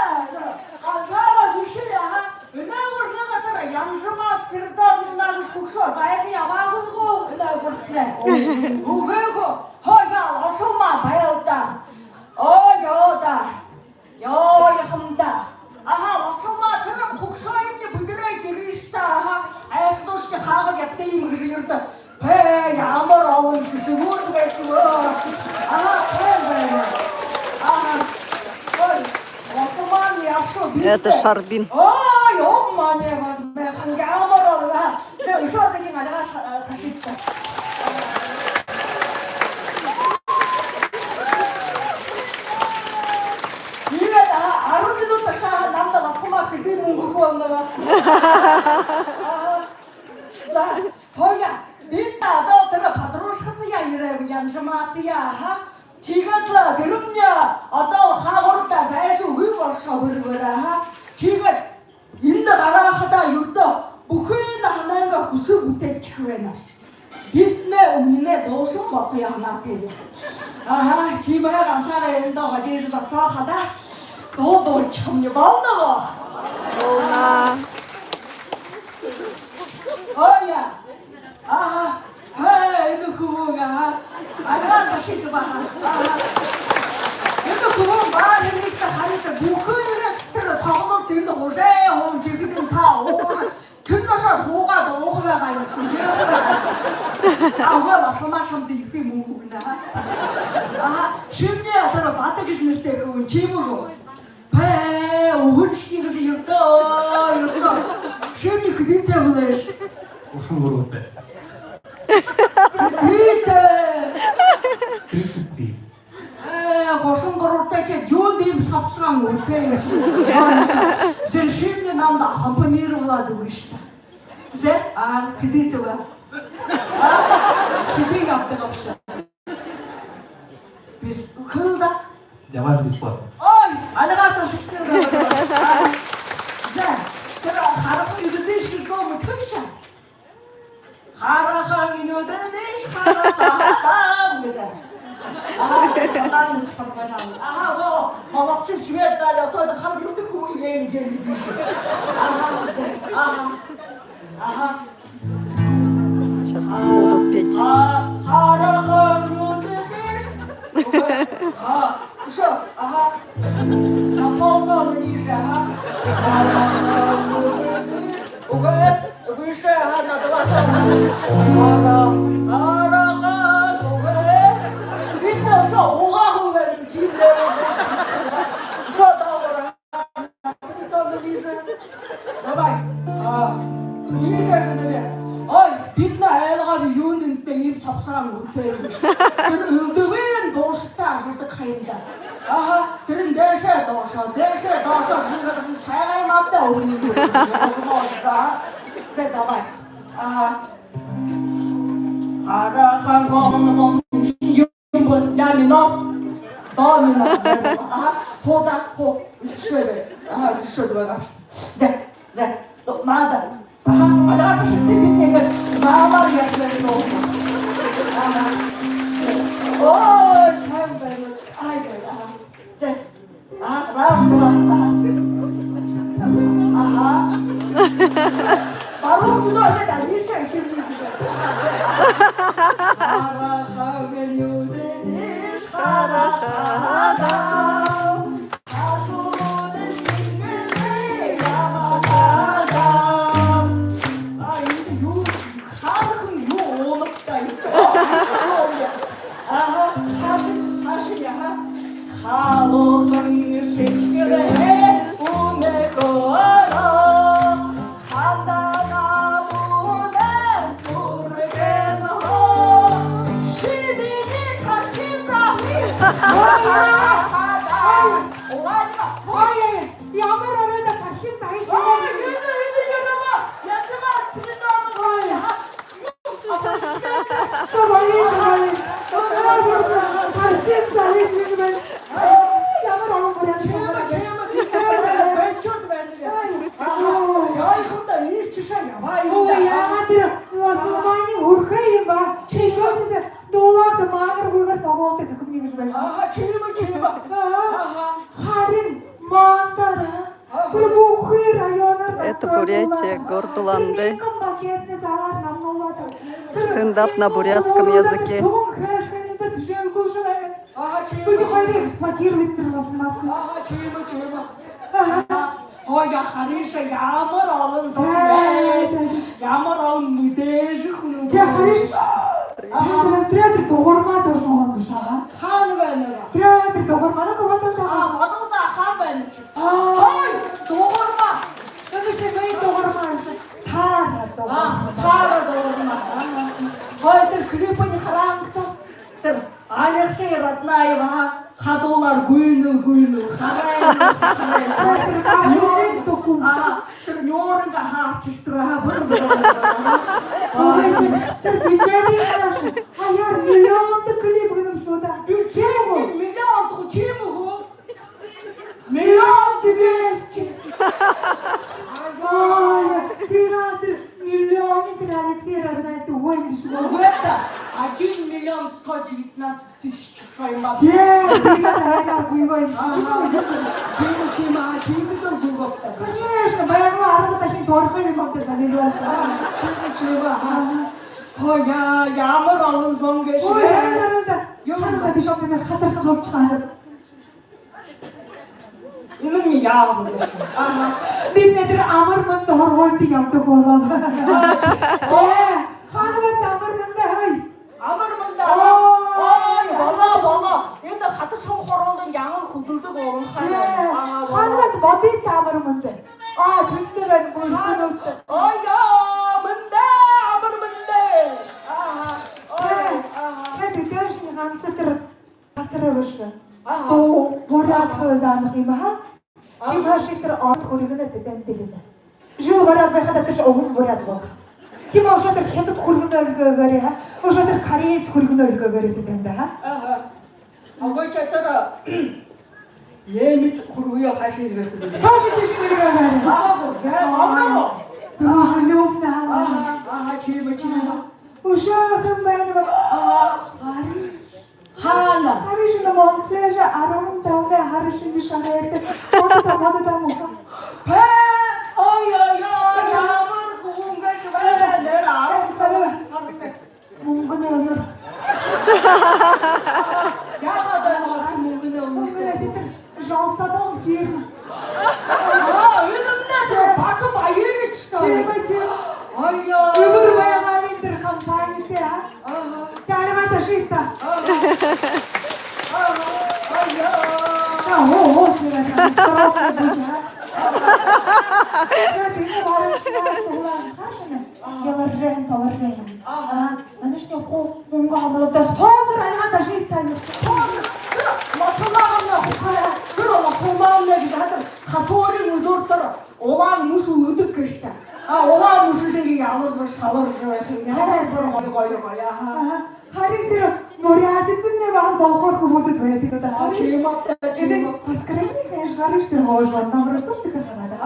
ганцаараа бэшэ, аха. Энээгүүр нэгэ тэрэ Янжамаас тэрэ даа, наа гэжэ хүгшөө зайшаа ябаагүй гү, энээгүүртнай? Үгы гү? Хоо, яа, лосомаа байл даа. Оо, ёо даа. Ёо, яахам даа. Аха, Это Шарбин. Ой, ёо, манай, манай, ханга амар олон. За, үшөө нэгэ альгаа ташыт даа. Иигээд, а, арбан минута саашаа намда басагамни хэды мүнгэ үгэхэ болоно бэ? Аа. За, хоя, би одоо тэрэ подружкатаяа ерээб, Янжамаатаяа, аха. Тиигээд лэ тэрэмни одоо хаагуурта зайшагүй болошоо бэрбэр, аха. Тиигээд эндэ гарахадаа юрдөө бүхы наһанайнгаа хүсэ бүтээжэрхёо байна. Бидэнэй үнинэй дуушан болохо һанаатай. Аха, тиимэ гансаараа эндэ одижо зогсоо хадаа дуу дуулахамни болоно гү? Болоно. Ой, я. Аха. Эй, энэ хүбүүн, аха. Альгаа ташыт даа, аха. Аха. Энэ хүбүүн баар юм шта, харин бүхы тэрэ тогнолто эндэ хожой, хожой, жигдэн та, хожой. Тэрэ наашаа һуугаад ууха байгаа юм ши. Аха, басагамни шамда ехэ мүнгэ үгэнэ, аха. Аха, шимни тэрэ Бата гэжэ нэрэтэй хүбүүн, тиимэ гү? Бэ, үгэншни гэжэ юрдөө, юрдөө. Шимни хэдытэй бэлэйш? Гушан гурбатай. Хэдытэй? Тридцать три. Э, гушан гурбатай ши юундэ иимэ сабсагаан үрэтэй юм ши? Зэ, шимни намда аккомпанировать үгыш даа. Зэ, а, хэдытэй бэ? А, хэды ябадаг гээшэб? Бис-, хэлэ даа. Для вас бесплатно. Ой, альгаа ташыт даа. А, зэ, тэрэ харахан нюдэдыш гэжэ дуу мэдэхэ гүш? Харахан нюдэдыш, харахан нюдэдыш. Аха, аха, во, молодцы, свет дали, а то хам юрдэ хуу ен, ен, ен. Аха, аха, аха. Сейчас будут петь. А, харахан нюдэдыш. А, ещё, аха. На полтона ниже, аха. Харахан нюдэдыш. Үгы, выше, аха, на два тона. Ара, араха, үгы. Видно, что уга, үгы, тиимэ. Что там, три тона выше. Давай. А, ниже, давай. Ой, бидэнэй айлгааби юундэ иимэ сабсагаан үрэтэй юм. Тэрэ элдэбын дуушантай ажалладаг ха юм даа. Аха, тэрэнь дээшээ доошоо, дээшээ доошоо гэжэ юм, сайгаа юм абда, өөрын юм. Возможно, да. Зэ, давай. Аха. Харахан гомно, гомно, юм бэ? Ля минор. До минор. Аха, хуу даа, хуу. Эсэшээ бэ. Аха, эсэшээ бэ. Зэ, зэ. До, надо. Аха, альгаа ташыт даа, би нэгэ заабол ябажа байна. Аха. Ой, сайн байна. Ай, ай, аха. Зэ. Аха, раз, два. Аха. Баруун нүдөө хээд, аниишаа хилмиг шэ. Харахан нюдэдыш, хараха даа. Ашуулыш шэнгэжэ ябаха даа. А, энэ юу, харахан юу унагтай. Аха, саашань, саашань, аха. Халуухан сэдьхэлээ үнэхөөрөө, хандана үнэн зүрхэнһөө. Ши минии тархин заһа. Ой, ой, ямар оройдоо тархин заһа ши. Ой, энэ, энэ, энэ, яагаа, яагаа, спиридон. Ой. Шабалиш, шабалиш. Тархин заһа ши, шабалиш. Ай, ямар олон буряад. Чима, чима, бишэ, бэнчүүд байна. Ай, ой. Яа, худа, иш чиша, яа, ой, яа, тэрэ басагамни үргэн юм ба. Чичоос юм бэ. Дуулаад, мангар гүйгөөр тоглолто гэхэ юм байна. Аха, чима, чима. Аха. Аха. Харин мандара. Тэрэ бүхы районоор. Это Бурятия, город Улан-Удэ. Стендап на бурятском языке. Аха, чима. Бидэ хоёрые эксплуатировать тэрэ басагамни. Аха, чима, чима. Аха. Ой, яа, харыш, ямар олон зон байна. Зай, зай. Ямар олон мэдээжэ хүн. Яа, харыш. Аха. Тэрэ, тэрэ дугармаа дуушуулаа бэшэ, аха. Хаана байна? Тэрэ, тэрэ дугармаа дуушуулаа. А, бодолдоо хаана байна? А. Ой, Алексей Раднаев, аха, хадуулаар гүйнэл, гүйнэл, харай, харай. Тэрэ нюурынгаа хаарчаштар, аха, бүри, бүри, бүри. Ой, тэрэ бюджетын харааш. Аяар миллионто клип гэнэ бшуу даа. Бюджет миллион тиимэ гү? Миллион двести. Ой, тэрэ миллион, тэрэ Алексей Раднаев, ой, бшуу. Үгы даа, один миллион сто девятнадцать тысяч шоймаа. Тээ, тэрэ таягаар гүйгөө. Аха. Тиимэ, тиимэ, аха, тиимэ даа гүйгөөб даа. Конечно, баяраа арга дахин торхой юм бэ, за, миллион. Аха, тиимэ, тиимэ, аха. Аха. Ой, яа, ямар олон зон гээшэб. Ой, яа, яа, яа. Юу? Ханаа бишоп нэ хатар хабч ханаа. Энэмни яагаа гээшэб. Аха. Бидэ тэрэ амар мэндэ һургуулида ябадаг болооб. Аха. Э, хаана бэ Амар мэндэ, хай? Амар мэндэ, аха. Ой. Ой, болоо, болоо. Эндэ хатаршан хороондо яһала хүдэлдэг орон хаа. Тээ. Аха, болоо. Хаана бэ, бодыт Амар мэндэ. А, тэндэ байна, гүрхэн үлдэ. Ой, яа, мэндэ, Амар мэндэ. Аха. Ой, тээ, аха. Тээ, тэдэшни ганса тэрэ хатар бэшэ. Аха. Туу буряад хэлэ заанахи юм, аха. Аха. Тиимэ ши тэрэ ород хүргэнэ тэдэндэ хэлэнэ. Жэл бараад байхада тэрэш уһан буряад болохо. Тиимэ ушар тэрэ хитад хүргэнэ үлгөөгээрээ, аха. Ушар тэрэ кореец хүргэнэ үлгөөгээрээ тэдэндэ, аха. Аха. Агай, тэрэ немец хүргөө хаашаа илгээхэ юм. Хаашаа тиишээ илгээхэ юм. Аха, гү, за, аха. Дружелюбно, аха. Аха, аха, тиимэ, тиимэ. Үшөө хэн байна бэ? Аха. Хари. Хаана? Хари шэнэ монсэжэ, арбан табанай хари шэнэ шарайтай. Модо даа, модо даа, модо. Пэ, ой, ой, ой, ямар гүнгэш байна, нэр арбан табан. Мүнгэнэй үнэр. Яагаад байна гү мүнгэнэй үнэр? Мүнгэнэй үнэр. Жалсабон фирма. А, үнэмнай тэрэ Бака Баевич, что ли? Тиимэ, тиимэ. Ой-ё. Үбэр байгаалиин тэрэ компанитэй, а? Аха. Тээ, альгаа ташыт даа. Аха. Аха. Ой-ё. А, о, о, тиимэ, тиимэ. Срок будет, а? Тээ, тиимэ, баран шнай, улаан, хашана. Аха. Яларжа һэн, толоржо һэн. Аха. А, манайшни хуу мүнгэ амалда спонсор альгаа ташыт даа. Спонсор. Тэрэ Лосолмаевна, хусаа, тэрэ Лосолмаевна гэжэ хатар хасуурин үзүүр тэрэ улаан мүшэ үлэдэг гээшэ. А, улаан мүшэ шэнги яларжа, шаларжа байха юм. Ямар гоё, гоё, гоё, аха. Аха. Харин тэрэ буряадууднай баһал болохоор хүбүүдүүд байдаг даа. А, тиимэ, тиимэ. Эдэ поскорее, конечно, гарыш тэрэ гоожо намрацуу тиигээ хараад. А,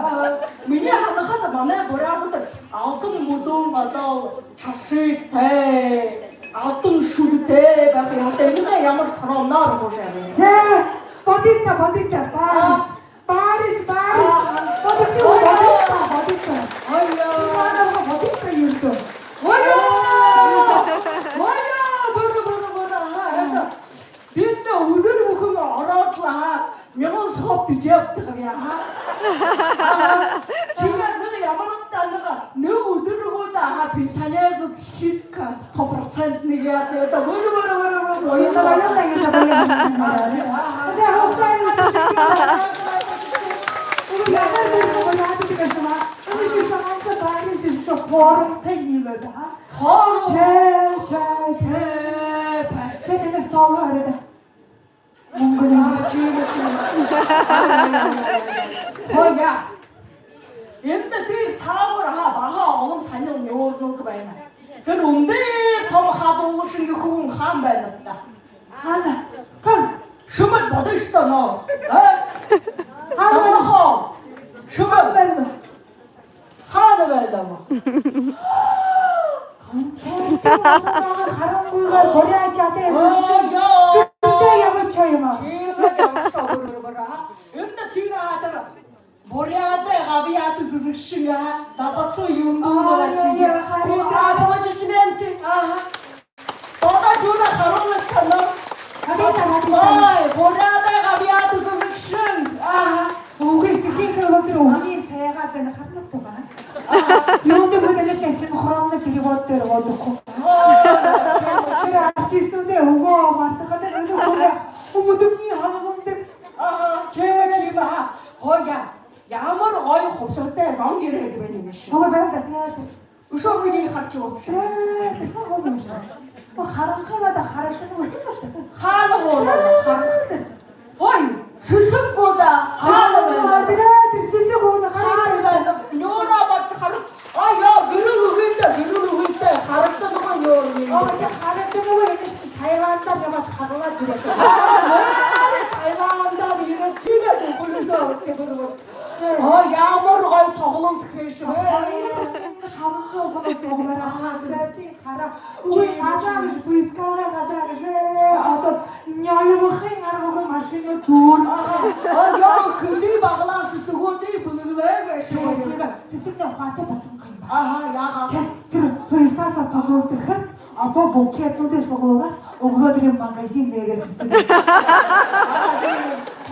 минии һанахада манай буряадууд алтан бүдүүн одоо шашытай, алтан шүдэтэй байха юм. Тээ, энэмнай ямар скромно һуужа ябана. Тээ, бодыт даа, бодыт даа, Барис. А. Барис, Барис. А. Бодыт даа, бодыт даа, бодыт даа. Ой-ё. Светлана, бодыт даа, юртөө. Ой-ё. Ой-ё, бүри, бүри, бүри. Аха, это. Бидэ үдэр бүхэн ороод лэ, аха, мянга сохоб тэжээбди гээ, аха. Аха. Тиигээд нэгэ ямар бэ даа, нэгэ, нэгэ үдэр гү даа, аха, пенсионернүүд скидка сто процентный яагаад, это, бүри, бүри, бүри, бүри, оюутан баярлаа, оюутан баярлаа. Аха. Тээ, хохтой, оюутан баярлаа. Үгы, ямар бүри, бүри, яагаад гэдэг юм, а? Үгы, ши шаманса, Барис, ши хоромтой ниилээд, а? Хоо. Тээ, тээ, тээ. Тээ, тээ, тээ, стол ороод. Мүнгэнэй. А, тиимэ, тиимэ. Хоо, яа. Эндэ тэрэ саабар, аха, баһа олон танил нюурнууд байна. Тэрэ үндэр томо хадуула шэнги хүн хаана байнаб даа? Хаана? Хэн? Шэмэд, бодыш даа, нөө. Э? Хаана? Дабаха. Шэмэд. Хаана байна? Хаана байнаб? Концертын масангаа харангүйгөөр Буряад театрай эзэлшэн. Ой, ёо. Гэртээ ябашоо юм аа. Тиигээд ябашоо, бүри, бүри, бүри, аха. Эндэ тиигээд, аха, тэрэ Буряадай габьяата зүжэгшэн, аха. Дабаха юм даа. Ой, ой, ой, харин. Аплодисменты, аха. Бодоод юунэ харуулаад танаа. Харин та, харин та. Ой, Буряадай габьяата зүжэгшэн. Аха. Үгы, сэхэ хэлэхэ, тэрэ үһэниинь сайгаад байна, харана гүт, аха? Юундэ гэхэдэ, синхронно перевод дээрэ оруулха. Ой. Тэрэ артистнуудай үгөө мартахада, энэ үгөө үмдэгни хамгаалдаг. Аха, тиимэ, тиимэ, аха. Хоо, ямар гоё хубсаһатай зон ерээд байна юм ши. Хоо, байна даа, байна даа. Үшөө хүниие харжа үгыш. Э, тэхэ хоо юм ши. Харанхай лэ даа, харагданагүй. Хаана һууна? Харанхай. Ой, сэсэг гү даа. Хаана байна? Тэрэ, тэрэ сэсэг гү даа, хаана байна? Нюура баһа хараш. А, яа, гэрэл үгы даа, гэрэл үгы даа. Харагданагүй юу? Оо, тэрэ харагданагүй юм ши. Таиландаар ябаад харалаад ерээд. Таиландаар ерээд, тиигээд үхэлөөсөө тиигээд. Оо, ямар гоё тоглолт хэшэб. Харанхай уһанууд суглараа. Хара. Ой, газаа гэжэ, быскалаа газаа гэжэ. Одоо нёлбохын аргагүй машина дүүр. Оо, яа, хэды баглаа, сэсэгүүдые бэлэглээ гээшэ. Тиигээ, сэсэгнай ухаатай басаган юм байна. Аха, яагаа. Тиигээд тэрэ поездһаа тоглолт хэхэдэ, абаа букетнуудые суглуулаад, үглөөдэрынь магазин нээгээ сэсэг.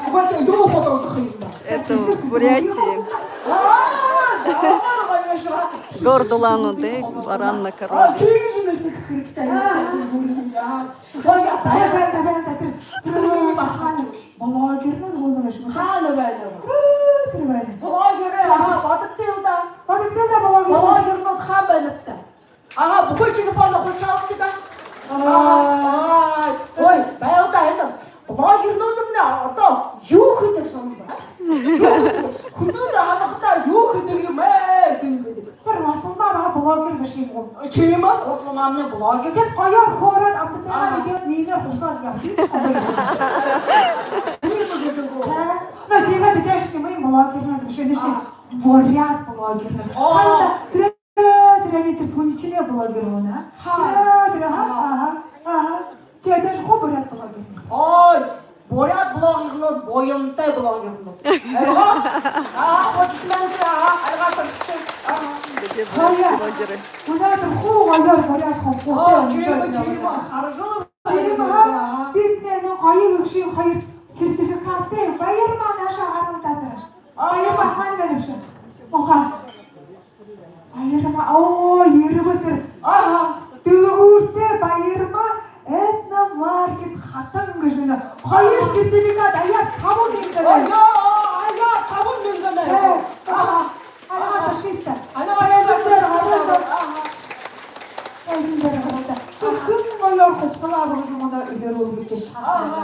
Угаатай юу худалдах юм бэ? Это в Бурятии. Город Улан-Удэ, баранная корова. А, тиигэжэ нэгэ хэрэгтэй. Ой, яа, таа. Тэрэ, тэрэ, тэрэ, тэрэ, тэрэ, тэрэ, блогернүүд болоно гээшэ. Хаана байна? Тэрэ, тэрэ байна. Блогер, аа, бодогты юм даа. Бодогты юм даа, блогер. Блогернүүд хаана байнабта? Аха, бүхы телефоноо хулчаалыт даа. Аа. Аха. Ой, байл даа, энэ блогернүүднай одоо юу хэдэг юм бэ? Юу хэдэг? Хүнүүдые һанахадаа юу хэдэг юм бэ? Тэрэ Ласалма баһа блогер гээшэ юм гү? Тиимэ, Ласалмамнай блогер. Тэдэ гоёор хөөрөөд, амтатайгаар, аха, эдеэд, минии хубсаһаар ябадаг. Тиимэ гээшэ гү? Тэ. Но тиимэ, тэдэ ши юм, блогернүүд бэшэ, тэдэ ши, аха, буряад блогернүүд. Оо. Харин даа, тэрэ, тэрэ, тэрэ, тэрэ Түнисэнэй блогер болоно. Ха. Тэрэ, тэрэ, аха, аха, аха. Тэдэ ши хуу буряад блогернүүд. Ой, буряад блогернүүд, буянтай блогернүүд. Аха. Аха, хожисмэнтэй, аха, альга таштай. Аха. Такие бурятские блогеры. Мүнөөдэр хуу гоёор буряад хубсаһатай. Оо, тиимэ, тиимэ, харжа. Тиимэ, аха. Бидэнэй энэ гоё гэгшын хоёр сертификаттай. Баярма, наашаа гарал даа тэрэ. Баярма, хаана байнабши? Муха. Баярма, оо, ерэбэ тэрэ. Аха. Дэлгүүртэ Баярма, Этномаркет хатан гэжэ энэ хоёр сертификат, аяар табан мянга. Ой, яа, аяар табан мянга. Тэ. Аха. Альга ташыт даа. Альга ташыт даа. Тайзан дээрэ гарал даа. Аха. Тиихэдэ хэн гоёор хубсаһа абаа гэжэ мүнөө элирүүлгэжэ шадаха. Аха.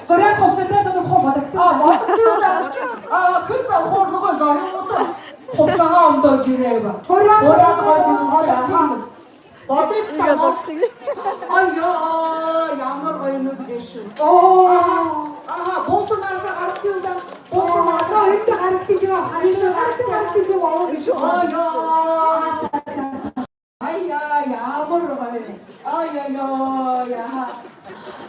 Буряад хубсаһатай зон хуу бодогты. А, бодогты даа. А, хэн заа, хуу нүгөө зорюулаад хубсаһа үмдөөд ерээ бэ. Буряад хубсаһатай зон бодогты. Аха. Бодогты. Ой, яа, ямар гоёнууд гээшэб. Оо. Аха, аха, булта наашаа гарагты даа. Булта наашаа. Эндэ гарагты даа. Эндэ гарагты даа. Ой, яа. Ай, яа, ямар гоё. Ай, яа, яа, яа.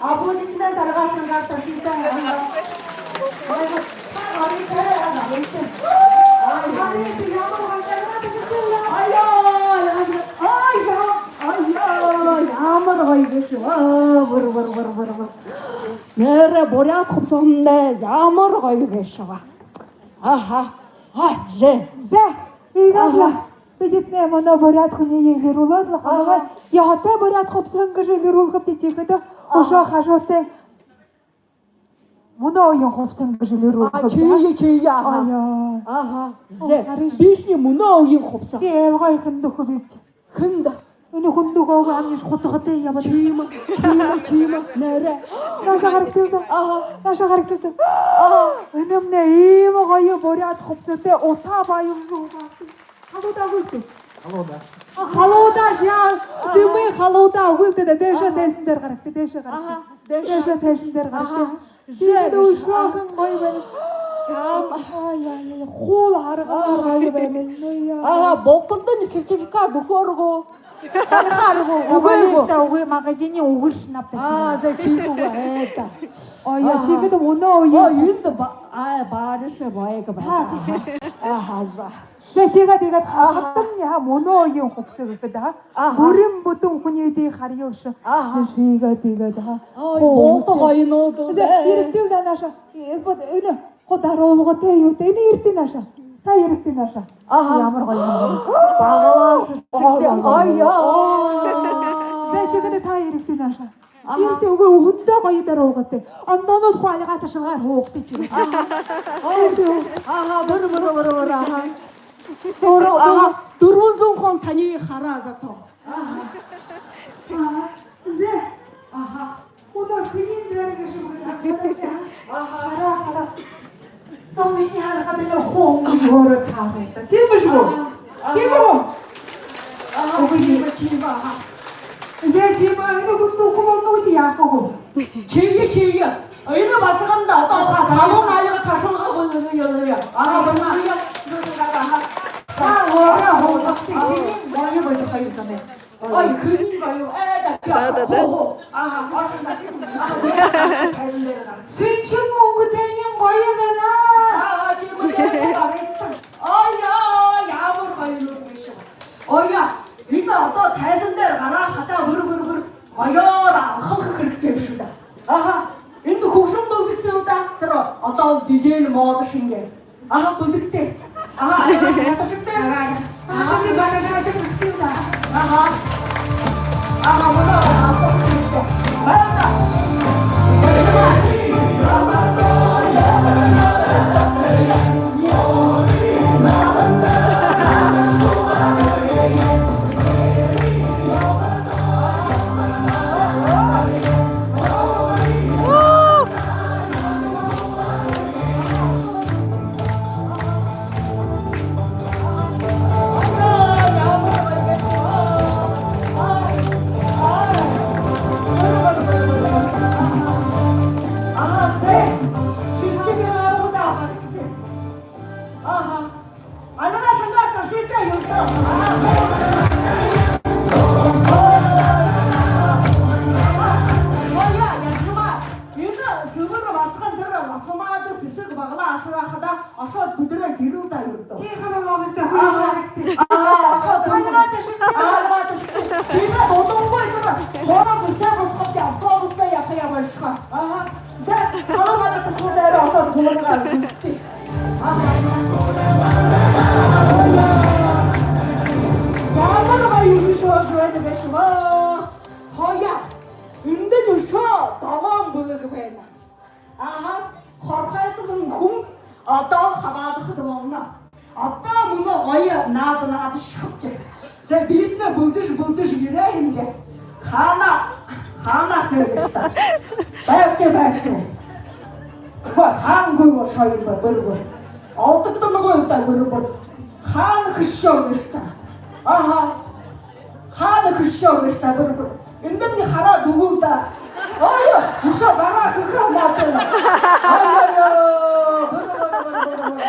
Аплодисмент аргаашан гаргыт даа. Ай, яа, ямар гоё. Ай, яа, яа, яа. Ай, яа, ай, яа, ямар гоё гээшэб. Аа, бүри, бүри, бүри, бүри, бүри. Нээрээ буряад хубсаһамнай ямар гоё гээшэб. Аха. А, зэ. Зэ. Иигээд лэ. Аха. Бидэтнай мүнөө буряад хүниие элирүүлээд лэ, аха, ханагай ёһотой буряад хубсаһан гэжэ элирүүлхэбди, тиихэдэ, аха, үшөө хажуутай мүнөө үеын хубсаһан гэжэ элирүүлхэбди. А, тиие, тиие, аха. Ой, яа. Аха. Зэ. Харыш. Бишни мүнөө үеын хубсаһа. Би элгой хүндэ үгэхэб. Хүндэ. Энэ хүндэ үгөөгүй, амниш хутагатай ябаад. Тиимэ, тиимэ, тиимэ, нээрээ. Наашаа гарагты даа. Аха. Наашаа гарагты даа. Аха. Энэмнай иимэ гоё буряад хубсаһатай, утаа баян зүгөө. Халуудаа үгылтэ. Халуудаа. А, халуудаа шье. Аха. Дэмы халуудаа үгылтэ даа. Дээшээ, аха, тайзан дээрэ гарагты, дээшээ гарагты. Аха. Дээшээ, дээшээ, тайзан дээрэ гарагты. Аха. Зэ, дээшээ. Дээшээ, аха. Ой, яа, яа, яа. Хуул харгамаар гоё байна. Ой, яа. Аха, бултандань сертификат үгөөрэй гү? Барихаар гү? Үгы, үгы. Үгы, магазинай үгы шнабта. А, зэ, тиихэгүй, это. Ой, яа, аха, тиигээд мүнөө үеын. Ой, энэ ба-, а, бариша байг байна. Аха. Аха, зэ. Зэ, тиигээд, тиигээд, аха, хатан яа, мүнөө үеын хубсаһа гэхэдэ, аха. Аха. Бүрин бүтэн хүнүүдые харьяалша. Аха. Тиигээд, тиигээд, аха. Ой, булта гоёнууд. Зэ, эрэгты даа наашаа. Э, вот, энэ хуу даруулгатай юутэй. Энэ эрэгты наашаа. Та эрэгты наашаа. Аха. Ямар гоё юм. Баглаа шэшэгтэй. Ой, яа. Зэ, тиигээд та эрэгты наашаа. Аха. Эрэгты, үгы, үгэндөө гоё даруулгатай. Ондоонууд хуу альга ташалгаар һуугты тиигээд. Аха. Ой, тиигээд. Аха, бүри, бүри, бүри, бүри, аха. Дүр-, аха, дүр-, дүрбэн зуун хүн таниие хараа зато. Аха. Аха. Зэ. Аха. Одоо хэнэй дээрэ гээшэб? Аха. Хараа, хараа. Тон минии харахада, энэ хүн гэжэ өөрөө таадаг даа. Тиимэ бэшэ гү? Аха. Тиимэ гү? Аха, үгы, тиимэ, тиимэ, аха. Зэ, тиимэ, энэ хүн дүүхэн болоно гү, яахагүй гү? Шэбэ, шэбэ. Энэ басаганда одоо халуун альга ташалга болоно юм. Аха, болоно юм. Аха. За, өөрөө хулгахты, хэнэй гоё болоно, хоёр зоной. Ой, хэнэй гоё. Э, да, да, да. Хо, хо. Аха, ошоно. Аха, тайзан дээрэ гараа. Сэнхир мүнгэтэйнь гоё байна. Аха, тиимэ, тиимэ, тиимэ. Ой, ой, ямар гоё юм гээшэб. Ой, энэ одоо тайзан дээрэ гараа хадаа бүри, бүри, бүри гоёор алхалха хэрэгтэй бэшэ даа. Аха, эндэ хүгжэм бэлдэгты л даа. Тэрэ одоо дижэл модо шэнги. Аха, бэлдэгты. Аха, альга шэнги, альга шэнги. Аха, альга шэнги, альга шэнги. Аха. Аха, мүнөө, аха, байна. Аха, зэ. Шэнги, шэнги, аха. Альга шэнгээр ташыт даа, юртөө. Ой, яа, яа, шума. Энэ сэбэр басаган тэрэ басамада сэсэг баглаа асархадаа ошоод бэдэрээд ерэл даа, юртөө. Тиихэ болоо бэзэ даа, хүлеэ. Аха, аха, ошоод. Альга ташыт даа. Альга ташыт даа. Шэнги бодонгой тэрэ хоороо гэртээ бусахабди, автобустай ябаха юм бэшэ ха. Аха. Зэ, халуун альга ташалга дээрэ ошоод, хүлеэ. Ямар гоё юм шоо, жоо, дэбэшэ. Хаяа. Эндэнь үшөө долоон бэлэг байна. Аха, хорхойтон хүн одоо хабаадахада болоно. Одоо мүнөө гоё наада наадашахабди. Зэ, бидэнэй бэлдэжэ, бэлдэжэ ерээ һэмди. Хаана, хаана хэжэ гээшэбта? Байгты, байгты. Хөө, хаангүй бошоо юм бэ, бэрбэр. Олдогдоногүй даа, бэрбэр. Хаана хэжэ гээшэбта? Аха. Хаана хэжэ гээшэбта, бэрбэр. Эндэмни хараад үгыл даа. Ой, үшөө гараа хэхэ наадана. Ой, ой, ой, бэрбэр, бэрбэр, бэрбэр.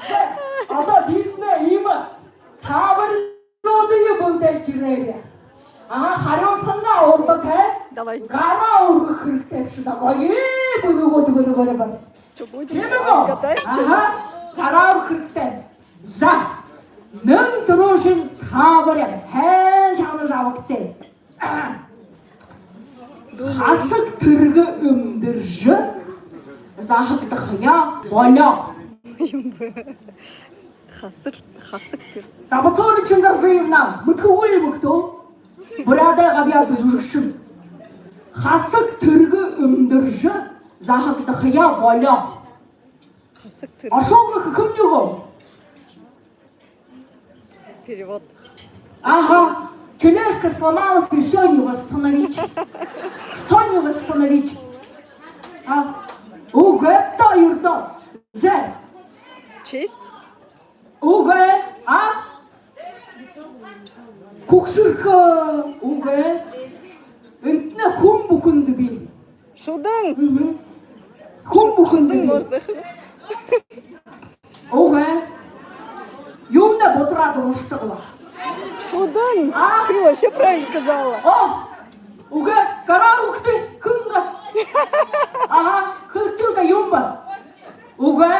Зэ, одоо бидэнэй иимэ таабаринуудые бэлдээд ерээбди. Аха, харюусанаа урда тээ. Давай. Гараа үргэхэ хэрэгтэй бэшэ даа. Гоё бэлэгүүд, бэрбэр, бэрбэр. Тиимэ гү? Аха, гараа үргэхэ хэрэгтэй. За, нэн түрүүшын таабари һайн шагнажа абагты. Хасаг тэргэ үмдэржэ, заһагдахаяа болёо. Хасаг, хасаг тэргэ. Дабацуурин Чингизаевна, мэдэхэгүй юм гүт? Буряадай габьяата зүжэгшэн. Хасаг тэргэ үмдэржэ, заһагдахаяа болёо. Хасаг тэргэ. Ошоогоо хэхэмни гү? Перевод. Ага. Тележка сломалась, и всё, не восстановить. Что не восстановить? А? Үгы, то и то. Зэ. Честь? Үгы, а? Хүгшэрхэ, үгы. Энтнай хүн бүхэндэ бии. Шүдэн. Мгм. Хүн бүхэндэ бии. Шүдэн может. Үгы. Юундэ бутараад уншадаг бэ? Шүдэн. А? Ты вообще правильно сказала. О! Үгы, гараа үргэгты, хэнгэ. Аха, хэлэгты даа, юун бэ? Үгы.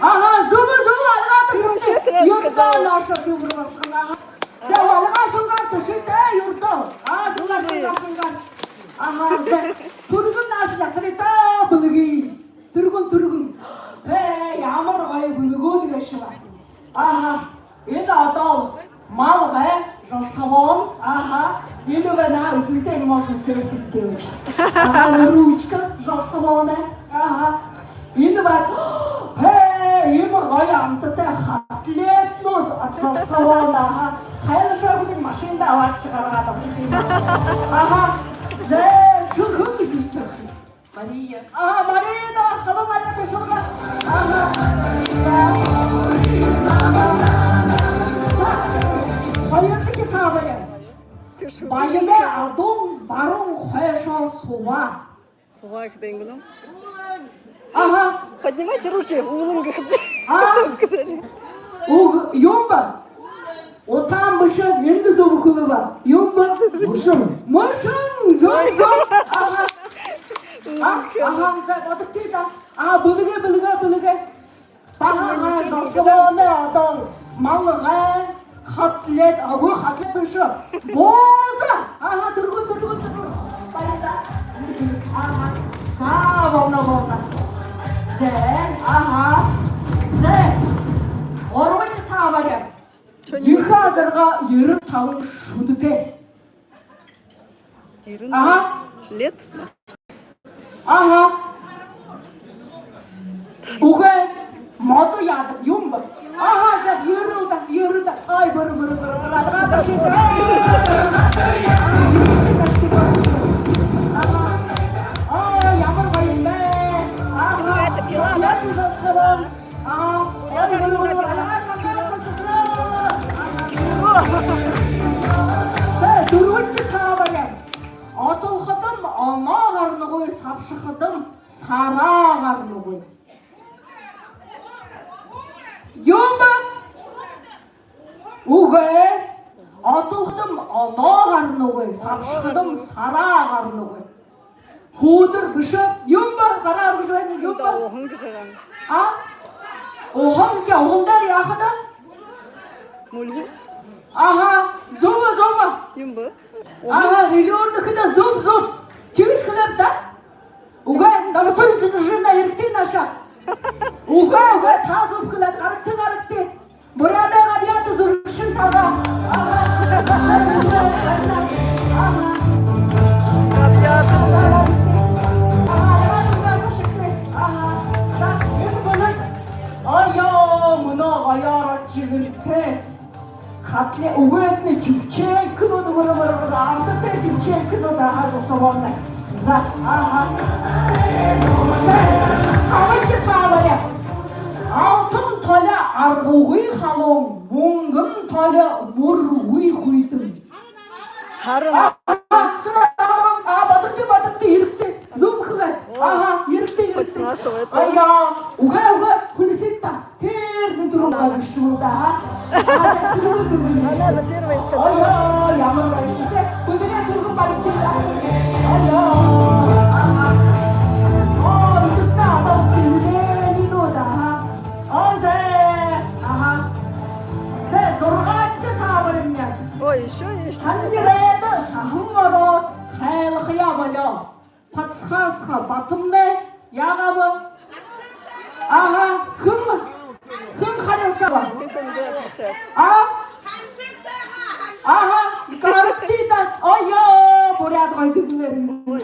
Аха, зүб, зүб, альга ташыт даа. Юрдөө наашаа, зүб басаган, аха. За, альга шэнгээр ташыт даа, юрдөө. А, шэнгээр, шэнгээр, шэнгээр. Аха, за. Түргэн наашаа асарыт даа, бэлэгые. Түргэн, түргэн. Ээ, ямар гоё бэлэгүүд гээшэб. Аха. Энэ одоо мал бай, желсобон, ага. Энэ байна, извините, можно селфи сделать. Ага, на ручка, желсобон, ага. Энэ байна, хэ, Иимэ гоё амтатай хатлетнууд отсалсаана. Аха. Хайлашаа гү, машинада абаад гаргаад авах юм. Аха. Зэ, шүлхэг жижигхэн. Мария. Аха, Марина, хаба Мария ташуурга. Аха. За. Хоёрдохи таабари. Баялай адуун баруун хойшоо суугаа. Суугаа гэхэдэ юм гү? Аха. Поднимайте руки, уулан гэхэдэ. А? Сказали. Уг, юм бэ? Утаан бэшэ, эндэ зүб хэлэбэ. Юм бэ? Мүшэн. Мүшэн, зүб, зүб. Аха. А, аха, за, бодогты даа. А, бэлэгээ, бэлэгээ, бэлэгээ. Баһа, аха, жолсобоной одоо малгай, хатлет, агүй, хатлет бэшэ. Бууза. Аха, түргэн, түргэн, түргэн. Баяртай. Аха. За, болоно, болоно. Зэ, аха. Зэ. Гурбадахи таабари. Ехэ азарга ерэн табан шүдэтэй. Ерэн. Аха. Лет. Аха. Үгы, модо яадаг юм бэ? Аха, за, ерэл даа, ерэл даа. Ай, бэрэ, бэрэ, бэрэ, бэрэ. Аха. Ай, ямар гоё юм бэ. Аха. Какая-то пила, да? Аха. Ай, бэрэ, бэрэ, бэрэ. Аха, шангараа, шангараа. Зэ, дүрбэдэхи таабари. Отолходом оноо гарнагүй, сабшахадам сараа гарнагүй. Юм бэ? Үгы. Отолходом оноо гарнагүй, сабшахадам сараа гарнагүй. Хүүдэр бэшэ. Юм бэ? Гараа үргэжэ байна. Юм бэ? Уһан гэжэ байна. А? Уһан, тэ, уһан дээрэ яахада? Мүлгэн. Аха, зүб, зүб. Юм бэ? Аха, хэлиордохо даа, зүб, зүб. Тиигэжэ хэлээд даа. Үгы, намсар зүжэжэ даа, эрэгты наашаа. Үгы, үгы, та зүб хэлээд, гарагты, гарагты. Буряадай габьяата зүжэгшэн таа даа. Аха. Габьяата зүжэгшэн. Аха, аха, за, энэ бэлэг. Ой-ё, мүнөө гоёор чигэртэй. Хатле үгэтнэ чэбшээлхэнүүд, бэрэ, бэрэ, бэрэ, амтатай чэбшээлхэнүүд, аха, жолсобоной. За, аха. За, табадахи таабари. Алтан толи аргагүй халуун, мүнгэн толи мүргүй хүйтэн. Харин. Аха, тэрэ, аха, бодогты, бодогты, эрэгты. Зүб хэлээ. Аха, эрэгты, эрэгты. Аяа, үгы, үгы, хүлисыт даа. Тэрэ түргэн баригшуул даа, аха. Аха, түргэн, түргэн. Она же первая сказала. Аяа, ямар баригшуул. Бүдэрэ түргэн баригты даа. Аяа. Оо, үдэртэ одоо тэнгээнүүд, аха. Оо, зэ, аха. Зэ, зургаадахи таабаримни. Ой, ещё есть. Хангирайда саһан ороод, хайлахаяа болёо. Подсказка, Батамнай яагааб? Аха, хэн, хэн харилсааб? А? Аха, гарагты даа. Ой-ё, буряад гоё дэгнэр.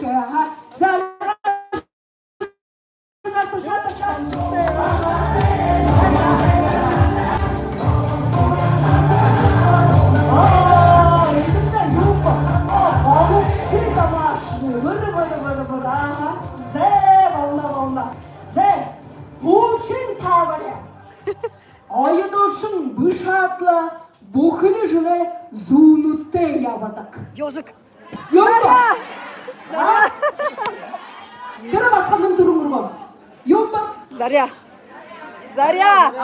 Аха. За, Зэ, болоно, болоно. Зэ, һүүлшын таабари. Оюутадшни бэшэ аад лэ, бүхэли жэлээ зүүнүүдтэй ябадаг. Ёжик. Ёжик. Заря. А? Тэрэ басаганай түрүүн үргөө. Юм бэ? Заря. Заря. А?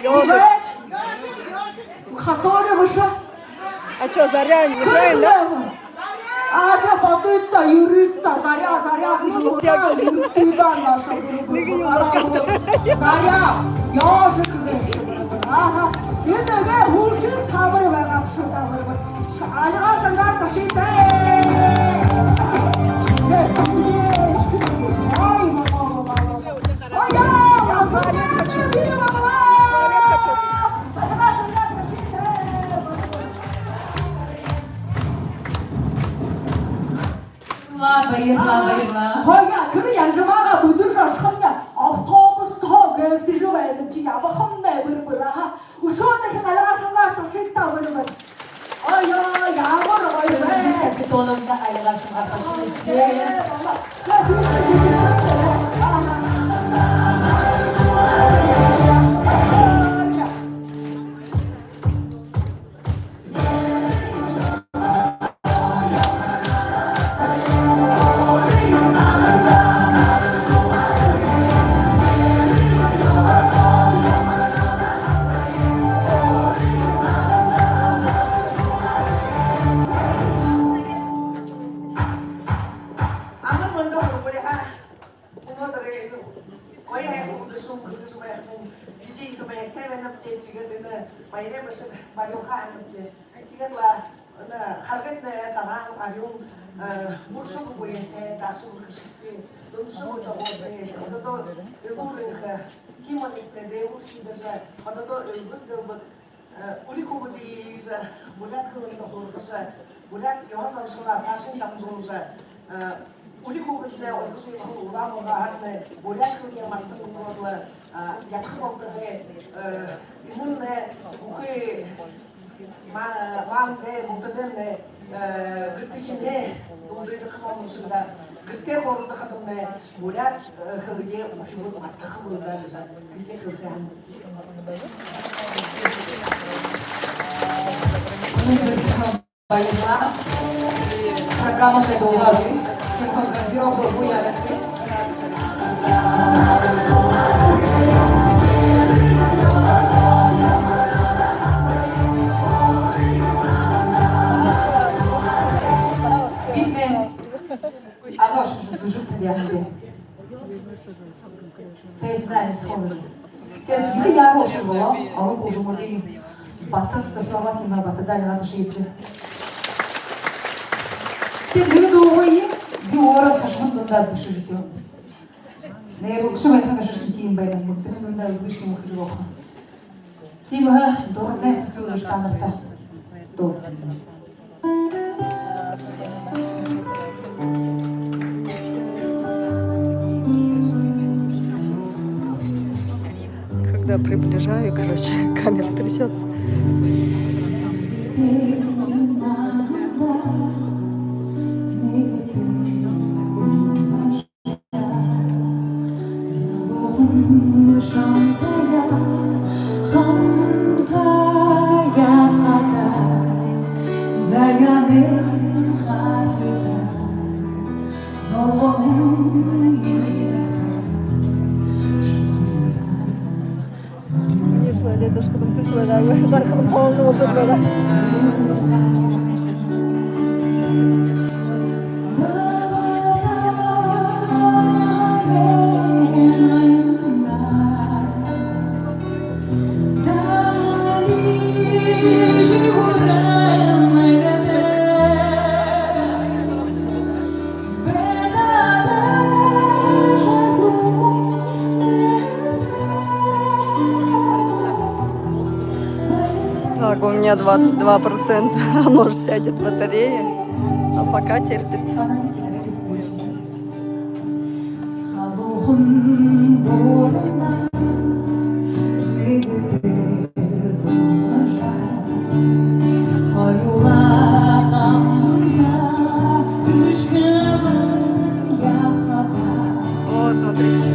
Ёжик. Хасори бэшэ. А чё, заря неправильно, да? А, за, бодыт та, юрыт та, заря, заря, ну, бэшэ, юрыт та, наша. Нэгэ юм. Заря, ёжик бэшэ. Аха. Эдэ гээ һүүлшын таабари байгаа бшуу, таабари. Альгаа шангаар ташыт. Ой, мама, мама, мама. Ой, я, я туалет хочу. Туалет хочу. Баярлаа, баярлаа, баярлаа. Хойно, тэрэ Янжамаагаа бүдэржэ ошохомни автобус тоо Чи ябахамнай бэр-бэр, аха. Үшөө дахин альгаа шангаар ташыт даа, бэр-бэр. Ой-ой, ямар гоё бэ. Капитоновна, альгаа шангаар ташыт даа. Э, баба. За, хүншэ гэдэг. Амар мэндэ, һургуулиһаа. Мүнөөдэр энэ гоё һайхан үдэр соо хүргэжэ байхадань, бидэ ехэ баяртай байнабди, тиигээд энэ баярай бэшэг бариулха һанаабди. Тиигээд лэ энэ харгынь сагаан, арюун, э, мүржэг буянтай, дашуу хэшэгтэй, дүншэг үдэгөөтэй, одоодо элүүр энхэ, хии мэндэ дээгүүр хиидэржэ, одоодо элбэг дэлбэг, э, үри хүүгэдые иигэжэ буряад хэлэндэ һургажа, буряад ёһо заншалаа саашань дамжуулжа, э, үри хүүгэднай ургажа ябаһан улаан угааһаань буряад хэлэеэ мартан үгөөд лэ, а, ябаха болтогой, э, энэл бүхы ма-, маамнай, бултадаймнай, э, гэртэхинэй дуулдахын һанаатай, гэртээ хөөрэлдэхэдэмнай буряад, э, хэлэеэ үхибүүд мартахагүй даа гэжэ бидэ хэлэхэ һанаабди. Баярлаа. Программада дуугараа. Синхрон гардероб бү яарахи. Бидэнэй арһа шэжэ зүжэг табяа һэмди. Тэ знаешь, схожи. Тэ, би яаруулши болоо, олон хүбүүн бата, сословать имаа бата, даа, яаруулши. Тэ, би дуугаа, би өөрөө сашман дундаа бэшэжэ үгөө. Нээрээ үгшэ байхань ашашни тиимэ байна, мүнтэрэн дундаа үгышье юм хэжэ болохо. Тиимэһээ дурнай хүсүүл ышта нарта. Дуу. Когда приближаю, короче, камера трясётся. Минии туалет дошкодо хүншэ байгаа, бархадам полный болошоод байгаа. Так, у меня двадцать два процента, может, сядет батарея, а пока терпит. О, смотрите.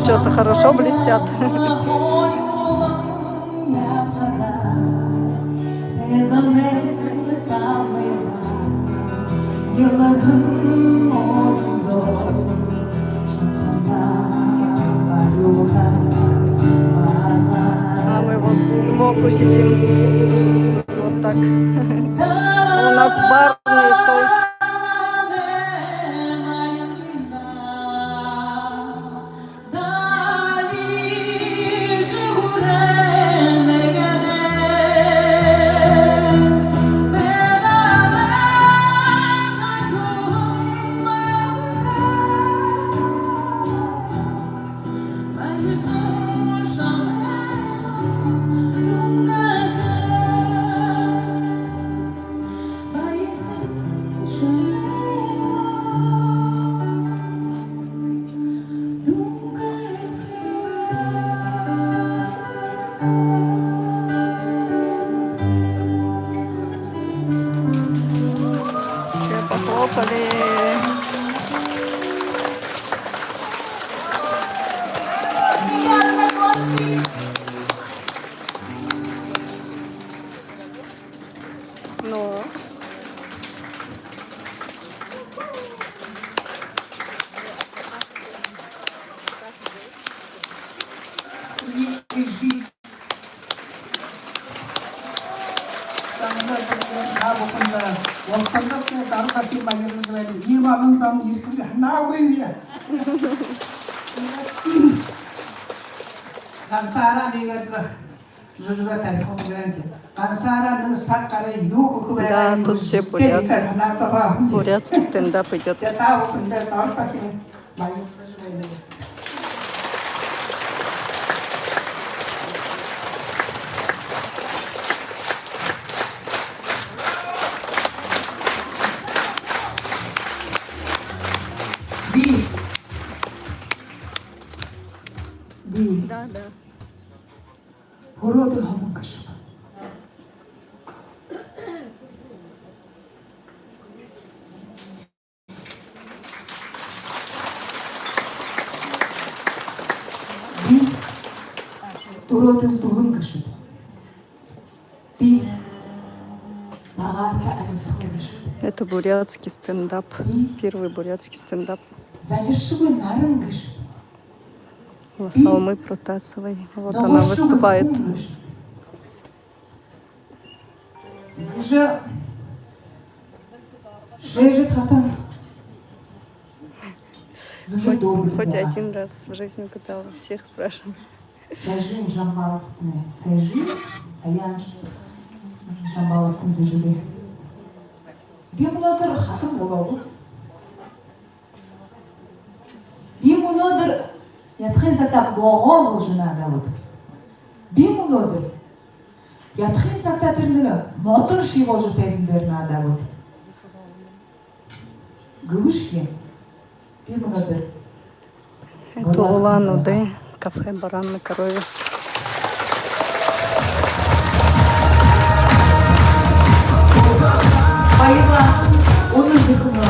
что-то хорошо блестят. А мы вот сбоку сидим. Вот так. У нас барные стойки. Все похлопали. Ну. Танда бүхэндэ, улаанда бүхэндэ дары дахин баярлажа байнаб. Иимэ олон зон ерэхэ гэжэ һанаагүй би. Гансаараа нэгэ зүжэг табиха юм гээд. Гансаараа нэгэ саг гараа юу гэхэ бэ? Да, тут все буряты. Бурятский стендап идёт. Тэ та бүхэндэ дары дахин баярлажа байнаб. Би. Би. Да, да. Хүрөөдүй һомон гээшэб. Би түрөөдүй дүлэн гээшэб. Би багаарха амисхал гээшэб. Это бурятский стендап. Би. Первый бурятский стендап. Залиршагүй наран гээшэб. Лосолмы Протасовой. Вот она выступает. Гэжэ шэжэд хатан. Хоть, хоть один раз в жизни пыталась, всех спрашивала. Сайжын Жамбаловтын, Сайжын, Саян Жамбаловтын зүжэг. Би мүнөөдэр хатан болооб. Би мүнөөдэр ядахын сагта богоол болжо наадаа гүб. Би мүнөөдэр ядахын сагта тэрэ нэгэ модон шье болжо тайзан дээрэ наадаа гүб. Гэбэшье би мүнөөдэр. Это Улан-Удэ, кафе «Баран на корове». Баярлаа. Үнэн зүрхэнһөө.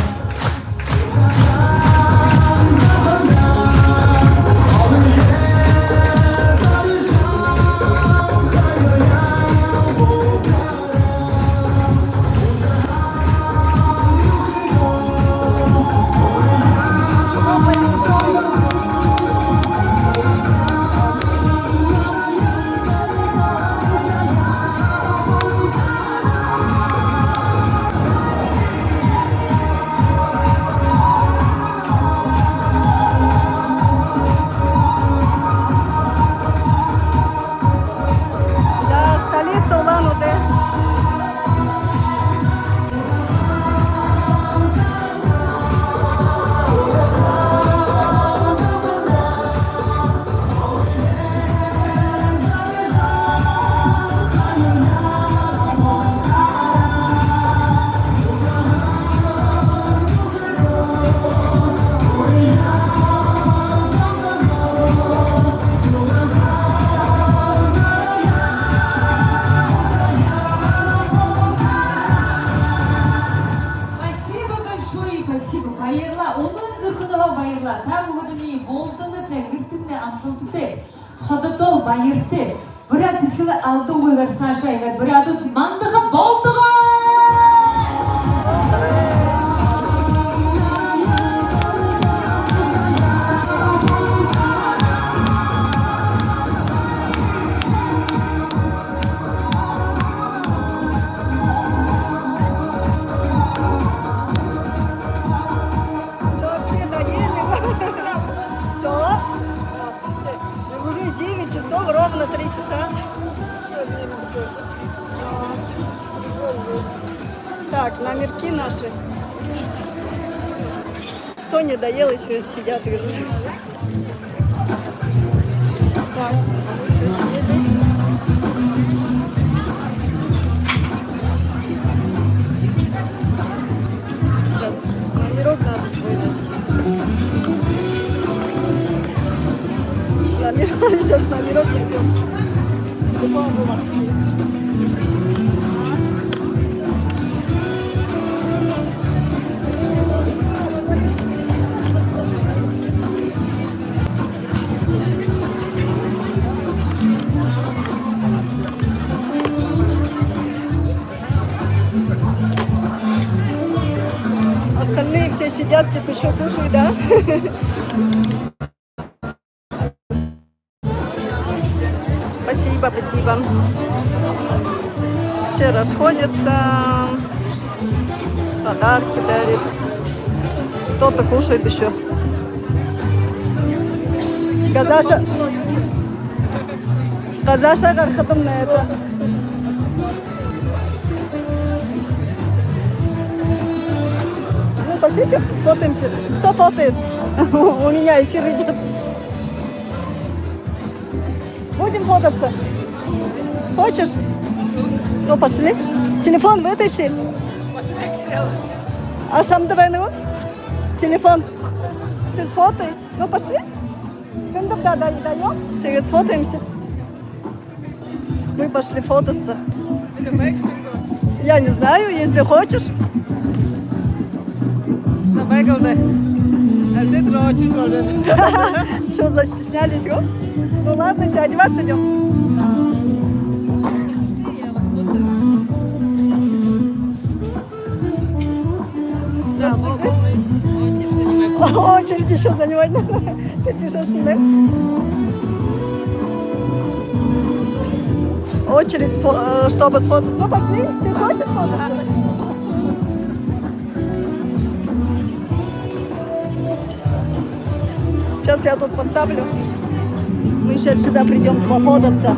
Хүндэтэ, хододоо баяртай. Буряад сэдьхэлээ алдангүйгөөр саашаа иигээд буряадууд мандаха болтогой! Чё, все доели? Всё? И уже девять часов, ровно три часа. Так, номерки наши. Кто не доел, ещё сидят и уже. Так, сейчас едем. Сейчас номерок надо свой найти. Номерок, сейчас номерок найдём. Телефон выбрать. Остальные все сидят, типа, ещё кушают, да? Спасибо, спасибо. Все расходятся, подарки дарят. Кто-то кушает ещё. Газааша, газааша гарахадам на это. Ну, пошлите, сфотаемся. Кто фотает? У меня эфир идёт. Будем фотаться? Хочешь? Ну, пошли. Телефон вытащи. А сам давай, ну. Телефон. Ты сфотай. Ну, пошли. Кэндэб да, да, даём. Тиигээд сфотаемся. Мы пошли фотаться. Я не знаю, если хочешь. Давай, главное. А ты дрочишь, главное. Чё, застеснялись, го? Ну ладно, тебя одеваться идём. Очередь ещё занимать надо. Очередь, сфо-, э, чтобы сфотаться. Ну, пошли. Ты хочешь фотаться? Сейчас я тут поставлю. Мы сейчас сюда придём пофотаться.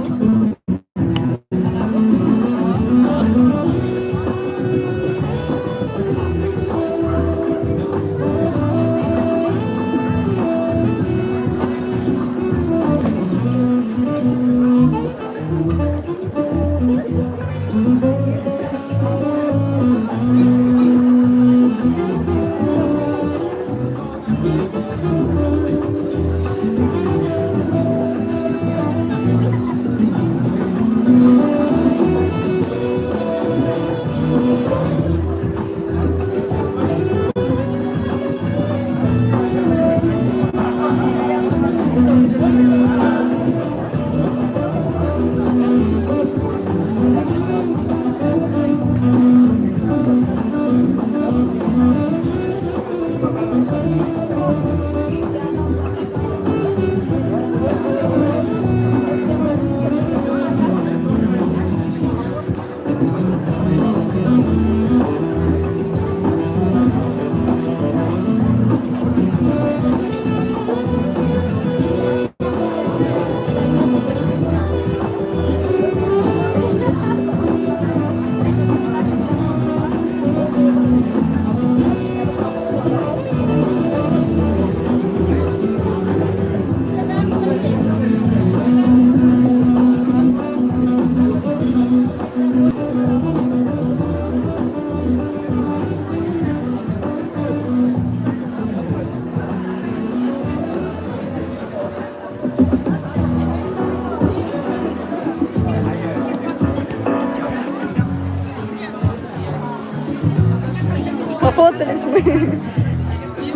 Пофотались мы.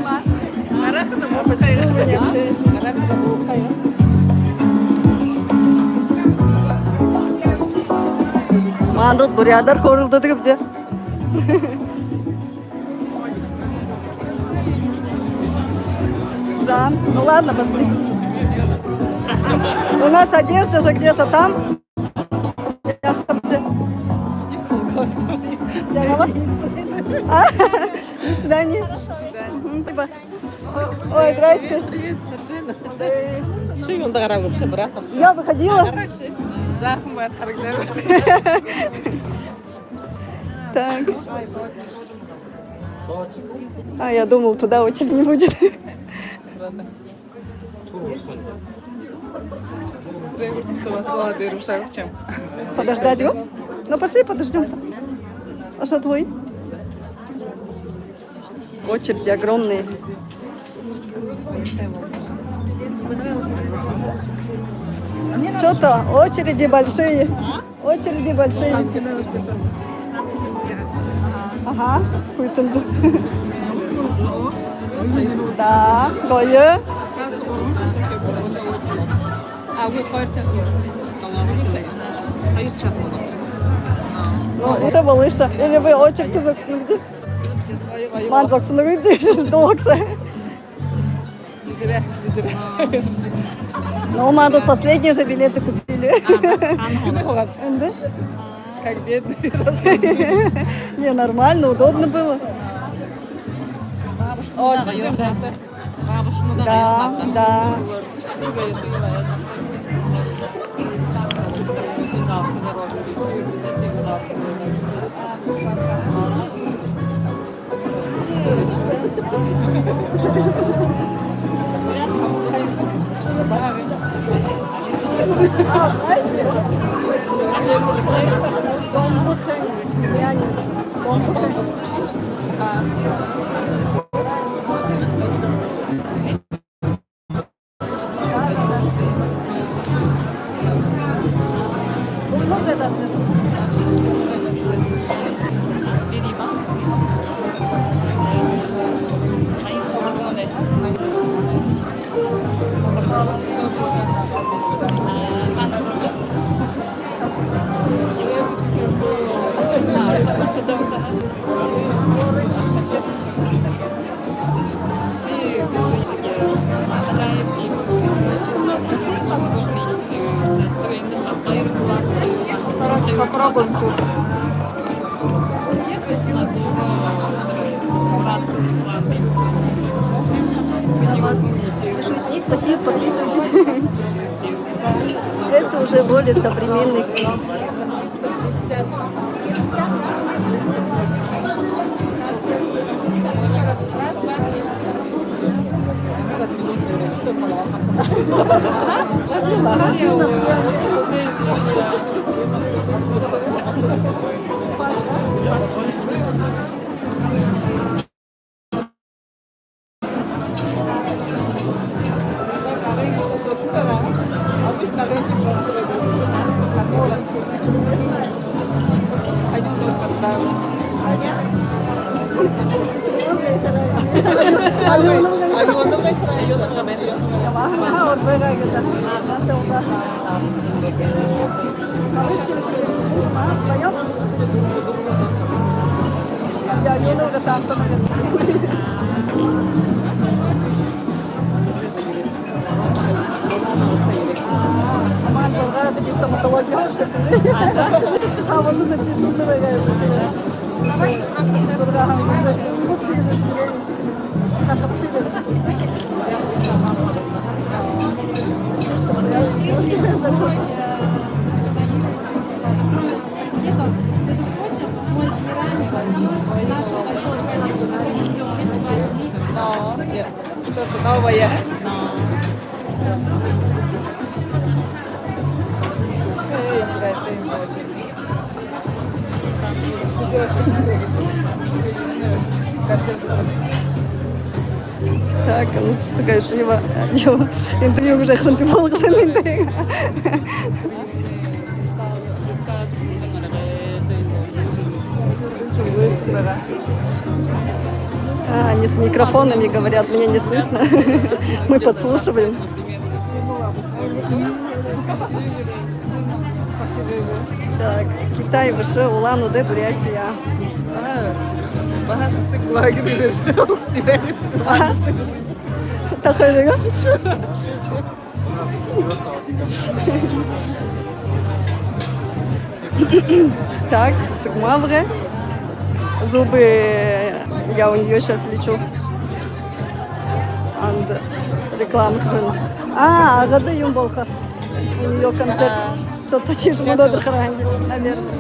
А почему вы не общаетесь? Мандууд буряадаар хөөрэлдэдэг юм даа. За, ну ладно, пошли. У нас одежда же где-то там. Я где? Я голова. А? До свидания. Мгм, спасибо. Ой, здрасте. Привет, Маржина. Э, Ши юундэ гараагүй, вообще братов? Я выходила. Жаахан байхад харагдана. Так. А, я думал, туда очередь не будет. Подождать его? Ну, пошли, подождём. А что твой? Очереди огромные. Что-то очереди большие. Очереди большие. Ага, куйтанды. Да, гоё. А, вы хоёр час. Хоёр час болоо. Ну, уже было. Или вы очередь зогсоно гүт? Ман зогсоно гүт? Догсо. Не зря, не зря. Ну, мы тут последние же билеты купили. А, да? А, ну. Эндэ? Как бедный. Не, нормально, удобно было. Бабушка, да, да. Бабушка, да, да. А, знаете, Домбыхэнь, нянец, Домбыхэнь. Попробуем тут. Спасибо, подписывайтесь. Это уже более современный стиль. Ман зургаа, это без стоматологии вообще. А вот записывают, наверное, зургаа. Спасибо. Между прочим, мой генеральный партнёр нашего большого проекта «Миллион». Да, я что-то новое. Да. Эй, я не знаю, что им очень. Так, ну, Саакашвили, интервью уже хонты болгошон интервью. А, они с микрофонами говорят, меня не слышно. Мы подслушиваем. Так, Китай выше, Улан-Удэ, Бурятия. Баһа, баһа сэсэг блогер гэжэ себя лишь. Аха. Тахай лэ. Так, сэсэгмаб гэ. Зуубы, я у неё сейчас лечу. Анда реклама хэжэ. А, Агада юм болохо. У неё концерт. А. Что-то тиижэ мүнөөдэр хараһан, наверное.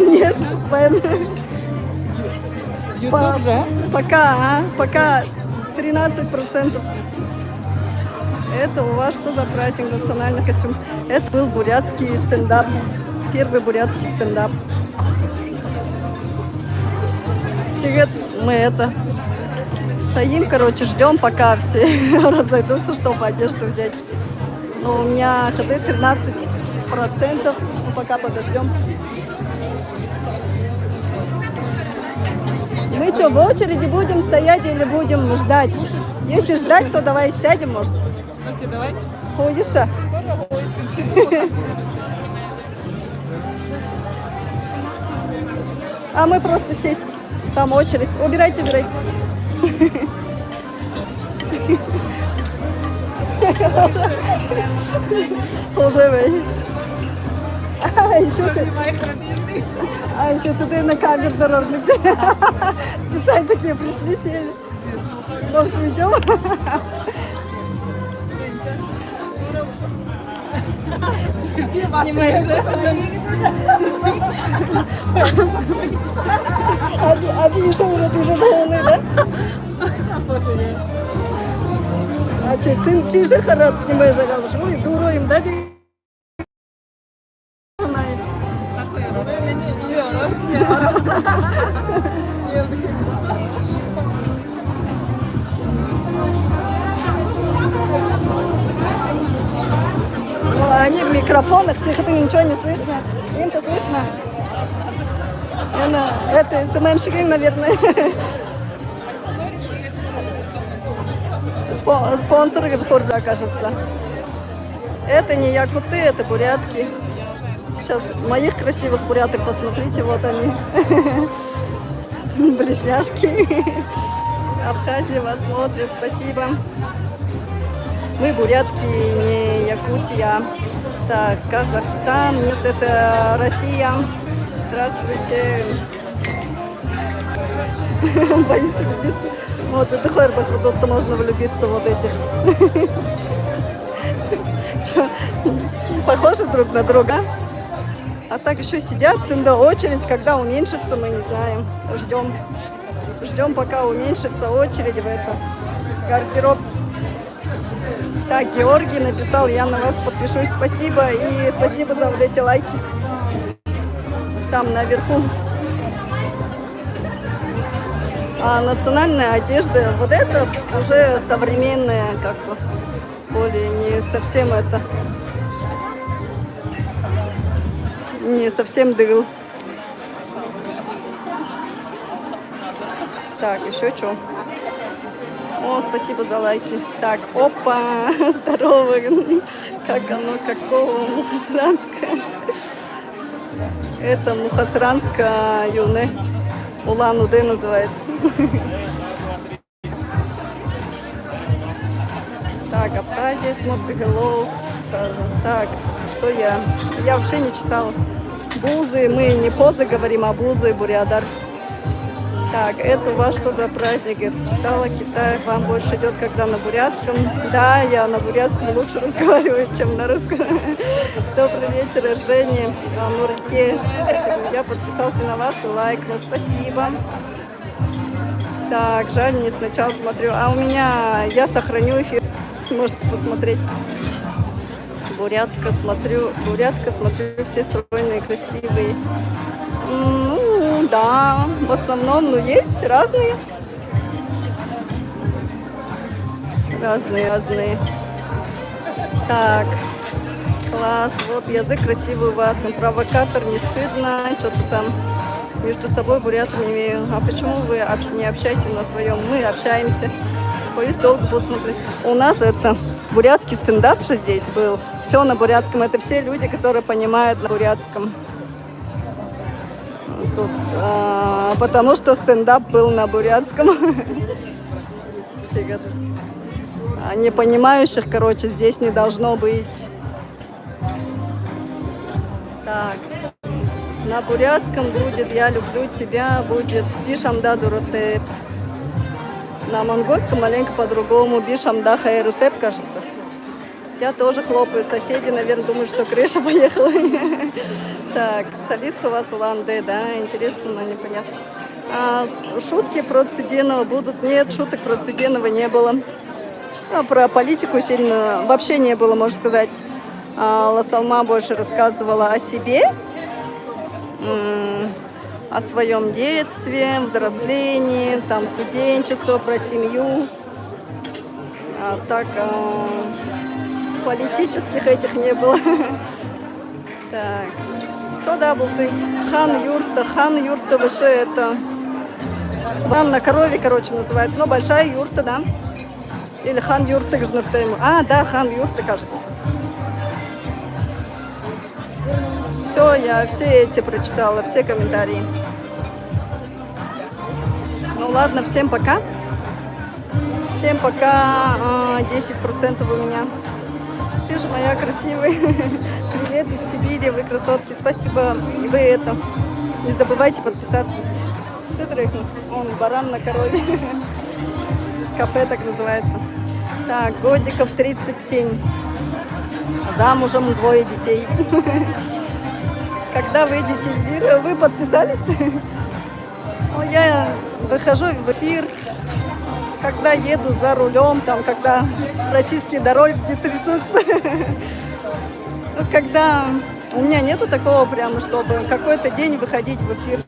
Нет, пока. Пока, а? Пока тринадцать процентов. Это у вас что за праздник, национальный костюм? Это был бурятский стендап. Первый бурятский стендап. Тиигээд мы это, стоим, короче, ждём, пока все разойдутся, чтобы одежду взять. Но у меня ходы тринадцать процентов. Ну, пока подождём. Мы что, в очереди будем стоять или будем ждать? Если ждать, то давай сядем, может. Давай. Ходишь, а? А мы просто сесть. Там очередь. Убирайте, убирайте. Уже вы. А, ещё ты. А, ещё туда на камеру дорожник. Специально такие пришли, сели. Может, уйдём? Снимаешь, да? Аби, аби ещё раз ты же жалуй, да? А ты, ты, ты же харат снимаешь, а ой, дура им, да, би-, Ну, они в микрофонах, тихо, ничего не слышно. Им-то слышно. Наверное, это СММщики, наверное. Спо-, спонсор же хоржа, кажется. Это не якуты, это бурятки. Сейчас моих красивых буряток посмотрите, вот они. Близняшки. Абхазия вас смотрит, спасибо. Мы бурятки, не Якутия. Так, Казахстан, нет, это Россия. Здравствуйте. Боюсь влюбиться. Вот, это хорбас, вот тут можно влюбиться, вот этих. Чё, похожи друг на друга? А так ещё сидят, тогда очередь, когда уменьшится, мы не знаем. Ждём. Ждём, пока уменьшится очередь в это гардероб. Так, Георгий написал: «Я на вас подпишусь». Спасибо, и спасибо за вот эти лайки. Там наверху. А национальная одежда, вот это уже современная, как бы, более не совсем это, не совсем дыгыл. Так, ещё чё? О, спасибо за лайки. Так, опа, здорово. Как оно, какого мухосранское? Это мухосранское юне. Улан-Удэ называется. Так, Абхазия, смотри, hello. Так, что я? Я вообще не читала. Бузы, мы не позы говорим, а бузы, бурядар. Так, это у вас что за праздник? Я читала, Китай вам больше идёт, когда на бурятском. Да, я на бурятском лучше разговариваю, чем на русском. Добрый вечер, Эржени, а, Нурике. Спасибо. Я подписался на вас и лайкнул. Спасибо. Так, жаль, не сначала смотрю. А у меня, я сохраню эфир. Можете посмотреть. Бурятка смотрю, бурятка смотрю, все стройные, красивые. М, ну, да, в основном, ну, есть разные. Разные, разные. Так, класс, вот язык красивый у вас, но провокатор, не стыдно, что-то там между собой бурятами имею. А почему вы об-, не общаетесь на своём? Мы общаемся. Боюсь, долго буду смотреть. У нас это бурятский стендап же здесь был. Все на бурятском. Это все люди, которые понимают на бурятском. Тут, а, потому что стендап был на бурятском. Тигр. А непонимающих, короче, здесь не должно быть. Так. На бурятском будет «Я люблю тебя», будет «Би шамда дуратайб». На монгольском маленько по-другому. «Би шамда хайратайб», кажется. Я тоже хлопаю. Соседи, наверное, думают, что крыша поехала. Так, столица у вас Улан-Удэ, да? Интересно, но непонятно. А, с- шутки про Цыденова будут? Нет, шуток про Цыденова не было. Ну, про политику сильно вообще не было, можно сказать. А, Лас Алма больше рассказывала о себе, м, о своем детстве, взрослении, там, студенчество, про семью. А так, а, политических этих не было. Так. Всё, да, Булты. Хан-Юрта, Хан-Юрта выше это. Ван на корове, короче, называется. Ну, большая юрта, да. Или Хан-Юрта, Гжнуртем. А, да, Хан-Юрта, кажется. Все, я все эти прочитала, все комментарии. Ну ладно, всем пока. Всем пока. А, десять процентов у меня. Ты же моя красивая. Привет из Сибири, вы красотки. Спасибо. И вы это, не забывайте подписаться. Ты трекнул. Он баран на корове. Кафе так называется. Так, годиков тридцать семь. Замужем, двое детей. Когда выйдете в эфир, вы подписались? Ну, я выхожу в эфир, когда еду за рулем, там, когда российские дороги трясутся. Ну, когда у меня нету такого прямо, чтобы какой-то день выходить в эфир.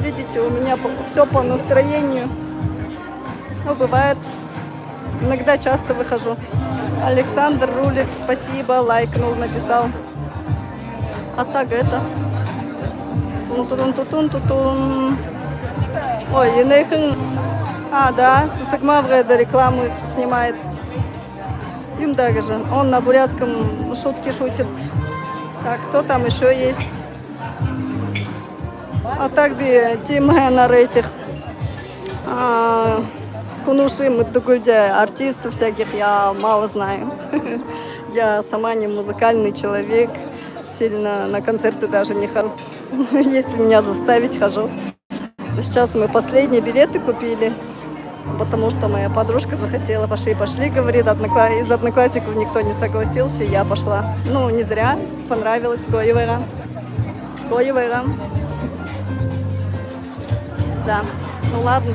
Видите, у меня все по настроению. Ну, бывает. Иногда часто выхожу. Александр рулит, спасибо, лайкнул, написал. А так это. Тун-турун-тутун-тутун. Ой, Енейхин. А, да, Сысыгмавга это рекламу снимает. Юм да гэжэ. Он на бурятском шутки шутит. Так, кто там еще есть? А так би тиимэ на этих, а, хүнүүдые мэдэгүйб даа, артистов всяких я мало знаю. Я сама не музыкальный человек, сильно на концерты даже не хожу. Если меня заставить, хожу. Сейчас мы последние билеты купили, потому что моя подружка захотела. Пошли, пошли, говорит, однокла- из одноклассников никто не согласился, я пошла. Ну, не зря, понравилось. Гоевая. Гоевая. Да. Ну ладно.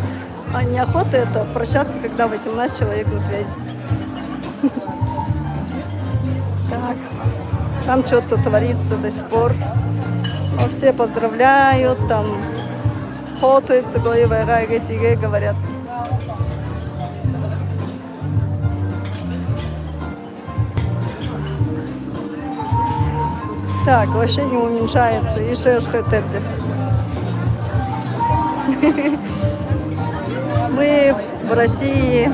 А неохота это прощаться, когда восемнадцать человек на связи. Так. Там что-то творится до сих пор. Но все поздравляют, там фотаются, гоевая, говорят. Так, вообще не уменьшается. И шесть хэтэрди. Мы в России,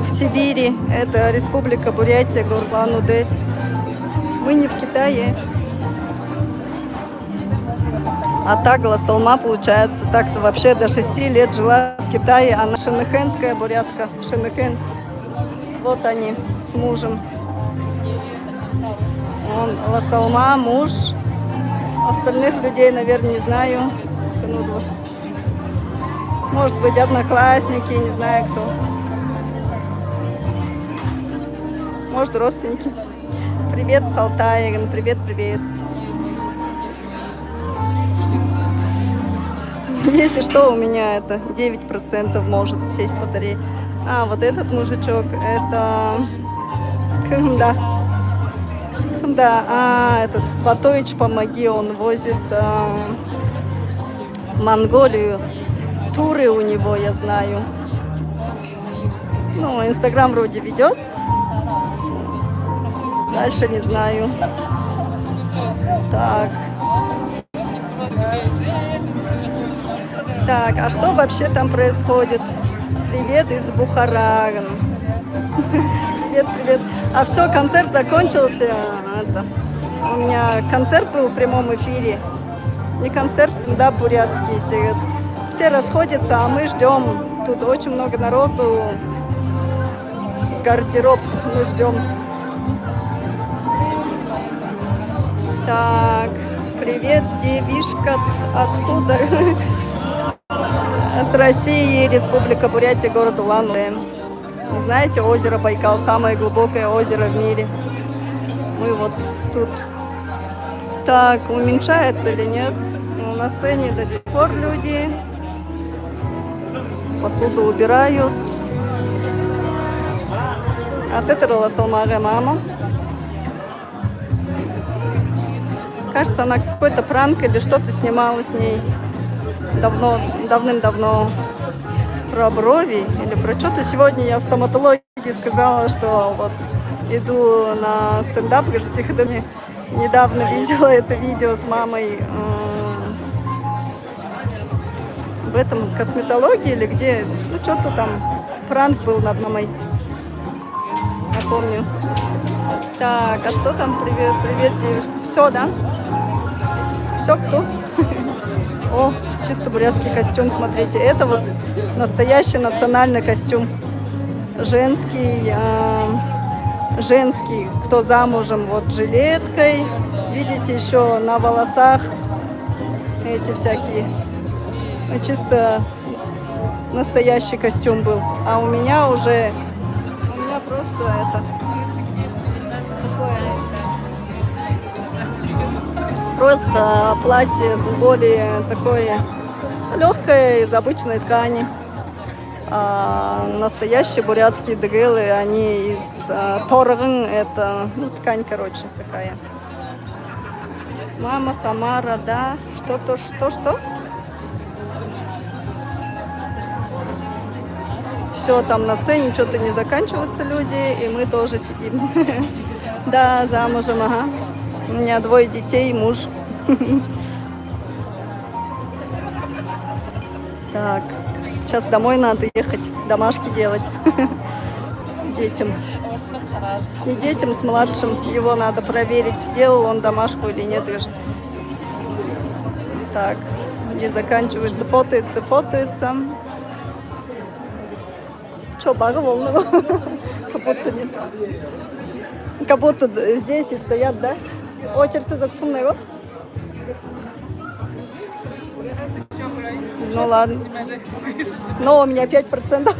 в Сибири. Это Республика Бурятия, город Улан-Удэ. Мы не в Китае. А так, Лас Алма, получается, так-то вообще до шести лет жила в Китае. Она шэнэхэнская бурятка, Шэнэхэн. Вот они с мужем. Он Лас Алма, муж. Остальных людей, наверное, не знаю. Может быть, одноклассники, не знаю кто. Может, родственники. Привет с Алтая, привет, привет. Если что, у меня это девять процентов может сесть батарея. А, вот этот мужичок, это... Да. Да, а, этот Батоич, помоги, он возит, а, в Монголию. Туры у него, я знаю. Ну, Инстаграм вроде ведет. Дальше не знаю. Так. Так, а что вообще там происходит? Привет из Бухара. Привет, привет. А всё, концерт закончился. Это, у меня концерт был в прямом эфире. Не концерт, стендап бурятский. Те вот все расходятся, а мы ждём. Тут очень много народу. Гардероб мы ждём. Так, привет, девишка, откуда? С России, Республика Бурятия, город Улан-Удэ. Знаете, озеро Байкал, самое глубокое озеро в мире. Мы вот тут. Так, уменьшается или нет? Ну, на сцене до сих пор люди. Посуду убирают. А тэтэрла салмагай мама. Кажется, она какой-то пранк или что-то снимала с ней давно, давным-давно. Про брови или про что-то. Сегодня я в стоматологии сказала, что вот иду на стендап, говорит, тихо до меня. Недавно видела это видео с мамой. М, в этом косметологии или где, ну, что-то там, пранк был над мамой. Я помню. Так, а что там? Привет, привет, девушка. Все, да? Все, кто? О, чисто бурятский костюм, смотрите. Это вот настоящий национальный костюм. Женский, а, женский, кто замужем, вот жилеткой. Видите, еще на волосах эти всякие. Ну, чисто настоящий костюм был. А у меня уже, у меня просто это, такое, просто платье с-, более такое лёгкое, из обычной ткани. А настоящие бурятские дэгээлэй, они из, а, торгон, это, ну, ткань, короче, такая. Мама Самара, да? Что-то, что, что? Все, там на сцене что-то не заканчиваются люди, и мы тоже сидим. Да, замужем, ага. У меня двое детей, муж. Так, сейчас домой надо ехать, домашки делать. Детям. Не детям, с младшим. Его надо проверить, сделал он домашку или нет. И ж-, так, не заканчивается, фотоется, фотоется. Чё, бага волна? Как будто нет. Как будто д-, здесь и стоят, да? Очередь из Оксумного. Ну ладно. Но у меня пять процентов.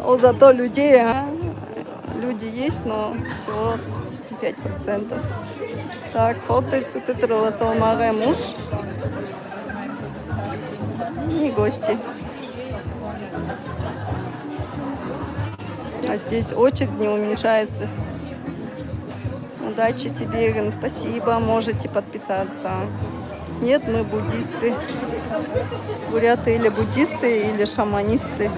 О, зато людей, а? Люди есть, но всего пять процентов. Так, фотоется, тэтэрла салмагай муж. И гости. А здесь очередь не уменьшается. Удачи тебе, Ген, спасибо. Можете подписаться. Нет, мы буддисты. Буряты или буддисты, или шаманисты.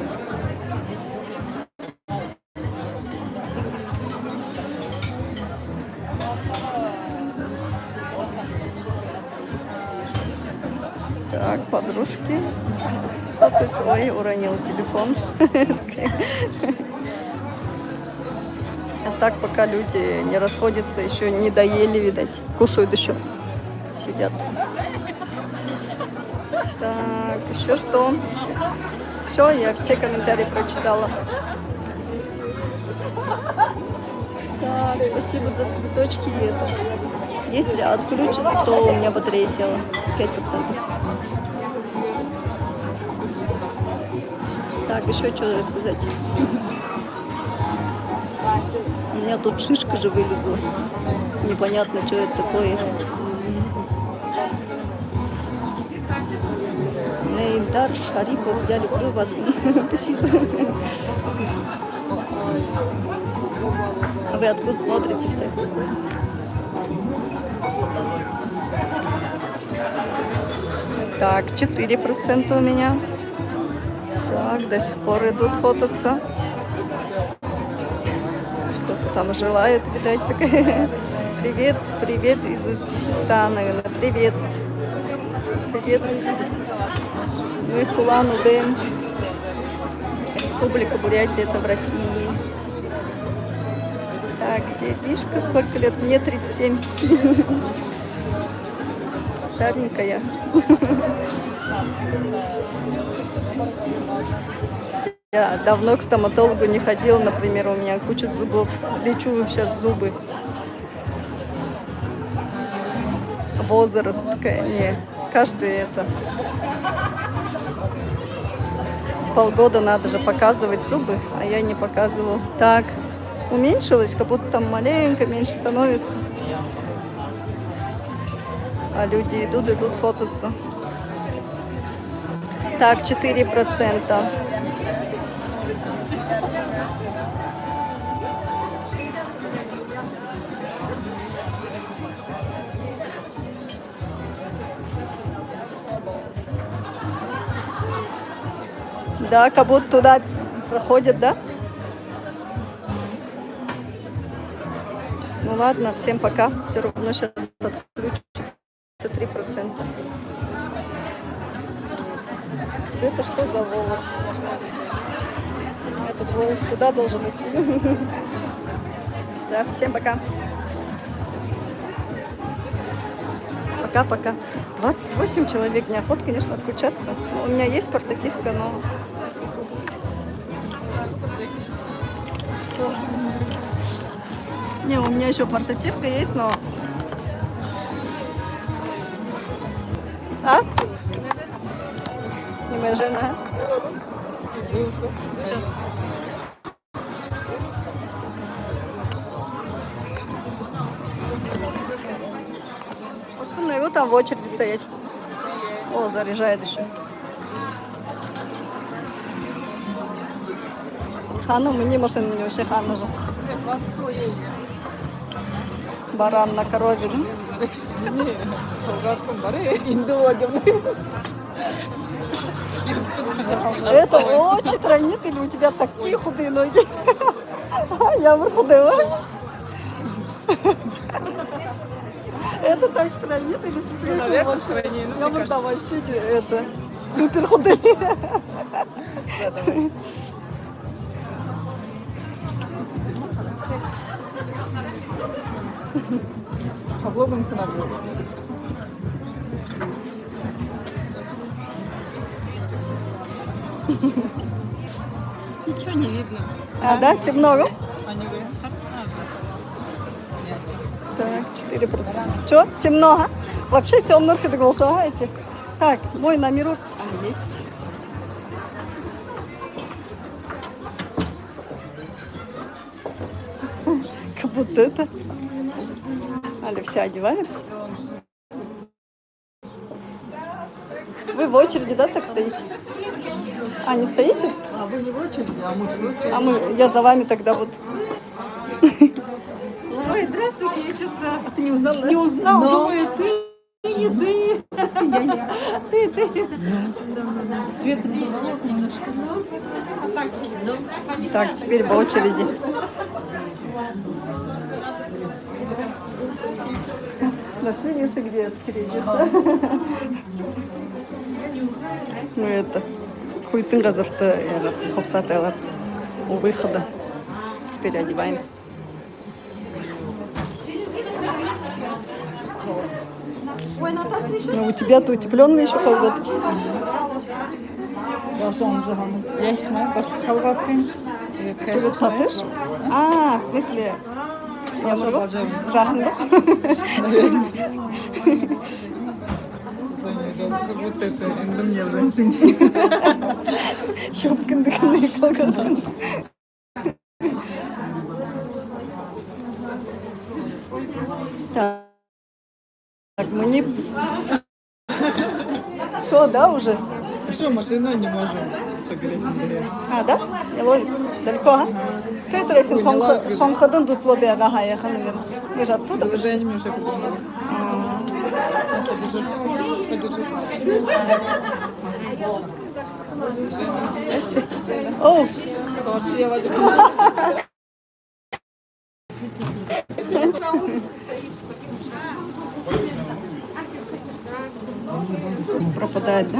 Так, подружки. Кто-то свой уронил телефон. А так, пока люди не расходятся, ещё не доели, видать. Кушают ещё. Сидят. Так, ещё что? Всё, я все комментарии прочитала. Так, спасибо за цветочки и это. Если отключится, то у меня батарея села. Пять процентов. Так, ещё что рассказать? У меня тут шишка же вылезла. Непонятно, что это такое. Нейдар Шарипов, я люблю вас. Спасибо. А вы откуда смотрите все? Так, четыре процента у меня. Так, до сих пор идут фототься. Что-то там желают, видать, такая. Привет, привет из Узбекистана. Привет. Привет. Мы с Улан-Удэ. Республика Бурятия, это в России. Так, где Мишка? Сколько лет? Мне тридцать семь. Старенькая. Я давно к стоматологу не ходила, например, у меня куча зубов. Лечу сейчас зубы. Возраст, ка-, не, каждый это. Полгода надо же показывать зубы, а я не показывала. Так, уменьшилось, как будто там маленько меньше становится. А люди идут, идут фототься. Так, четыре процента. Да, как будто туда проходят, да? Ну ладно, всем пока. Всё равно сейчас отключится три процента. Это что за волос? Этот волос куда должен идти? Да, всем пока. Пока-пока. Двадцать восемь человек. Неохота, конечно, отключаться. Ну, у меня есть портативка, но... Не, у меня ещё портативка есть, но... А? Снимай, жена. Сейчас. Может, ну его там в очереди стоять. О, заряжает ещё. Хаана, минии машина не вообще хаана же. Баран на корове, да? Это очень тройнит, или у тебя такие худые ноги? Я бы худая. Это так стройнит или со своей... Ну, наверное, машиной? Стройнее, ну, я бы, да, вообще, это, супер худые. Да, давай. По влогам надо было. Ничего не видно. А, да? Темно, да? Так, четыре процента. Чё? Темно, а? Вообще тёмнэрхэ даа гээшэ, а, эти? Так, мой номерок. А, есть. Как будто это. Али все одеваются. Вы в очереди, да, так стоите? А, не стоите? А вы не в очереди, а мы в очереди. А мы, я за вами тогда вот. Ой, здравствуйте, я что-то... А ты не узнал, да? Не узнал, но думаю, ты не ты. Я, я. Ты, ты. Цвет волос немножко. А так, так, теперь по очереди. Нашли место, где открыть. Ну, это, хүйтэн газарта яагаад, хубсаһа тайлаад, у выхода. Теперь одеваемся. Ну, у тебя-то утеплённые ещё колготки. Я их знаю, просто колготки. Ты вот потышь? А, в смысле, я говорю, жахнга. Наверное. Как будто это эндем не женщине. Юбкын дыганы колготки. Так. Так, мы не... Всё, да, уже? А что, машину не можем согреть, например? А, да? Не ловит? Далеко, а? Ага. Тэ тэрэ хэн... Ой, не ловит. Сонхо-, сонходон дутулаа байгаа һаяхан, наверное. Мы же оттуда пришли. Уже они мне уже подумали. А. Подержи. Подержи. Здрасте. О. Пропадает, да?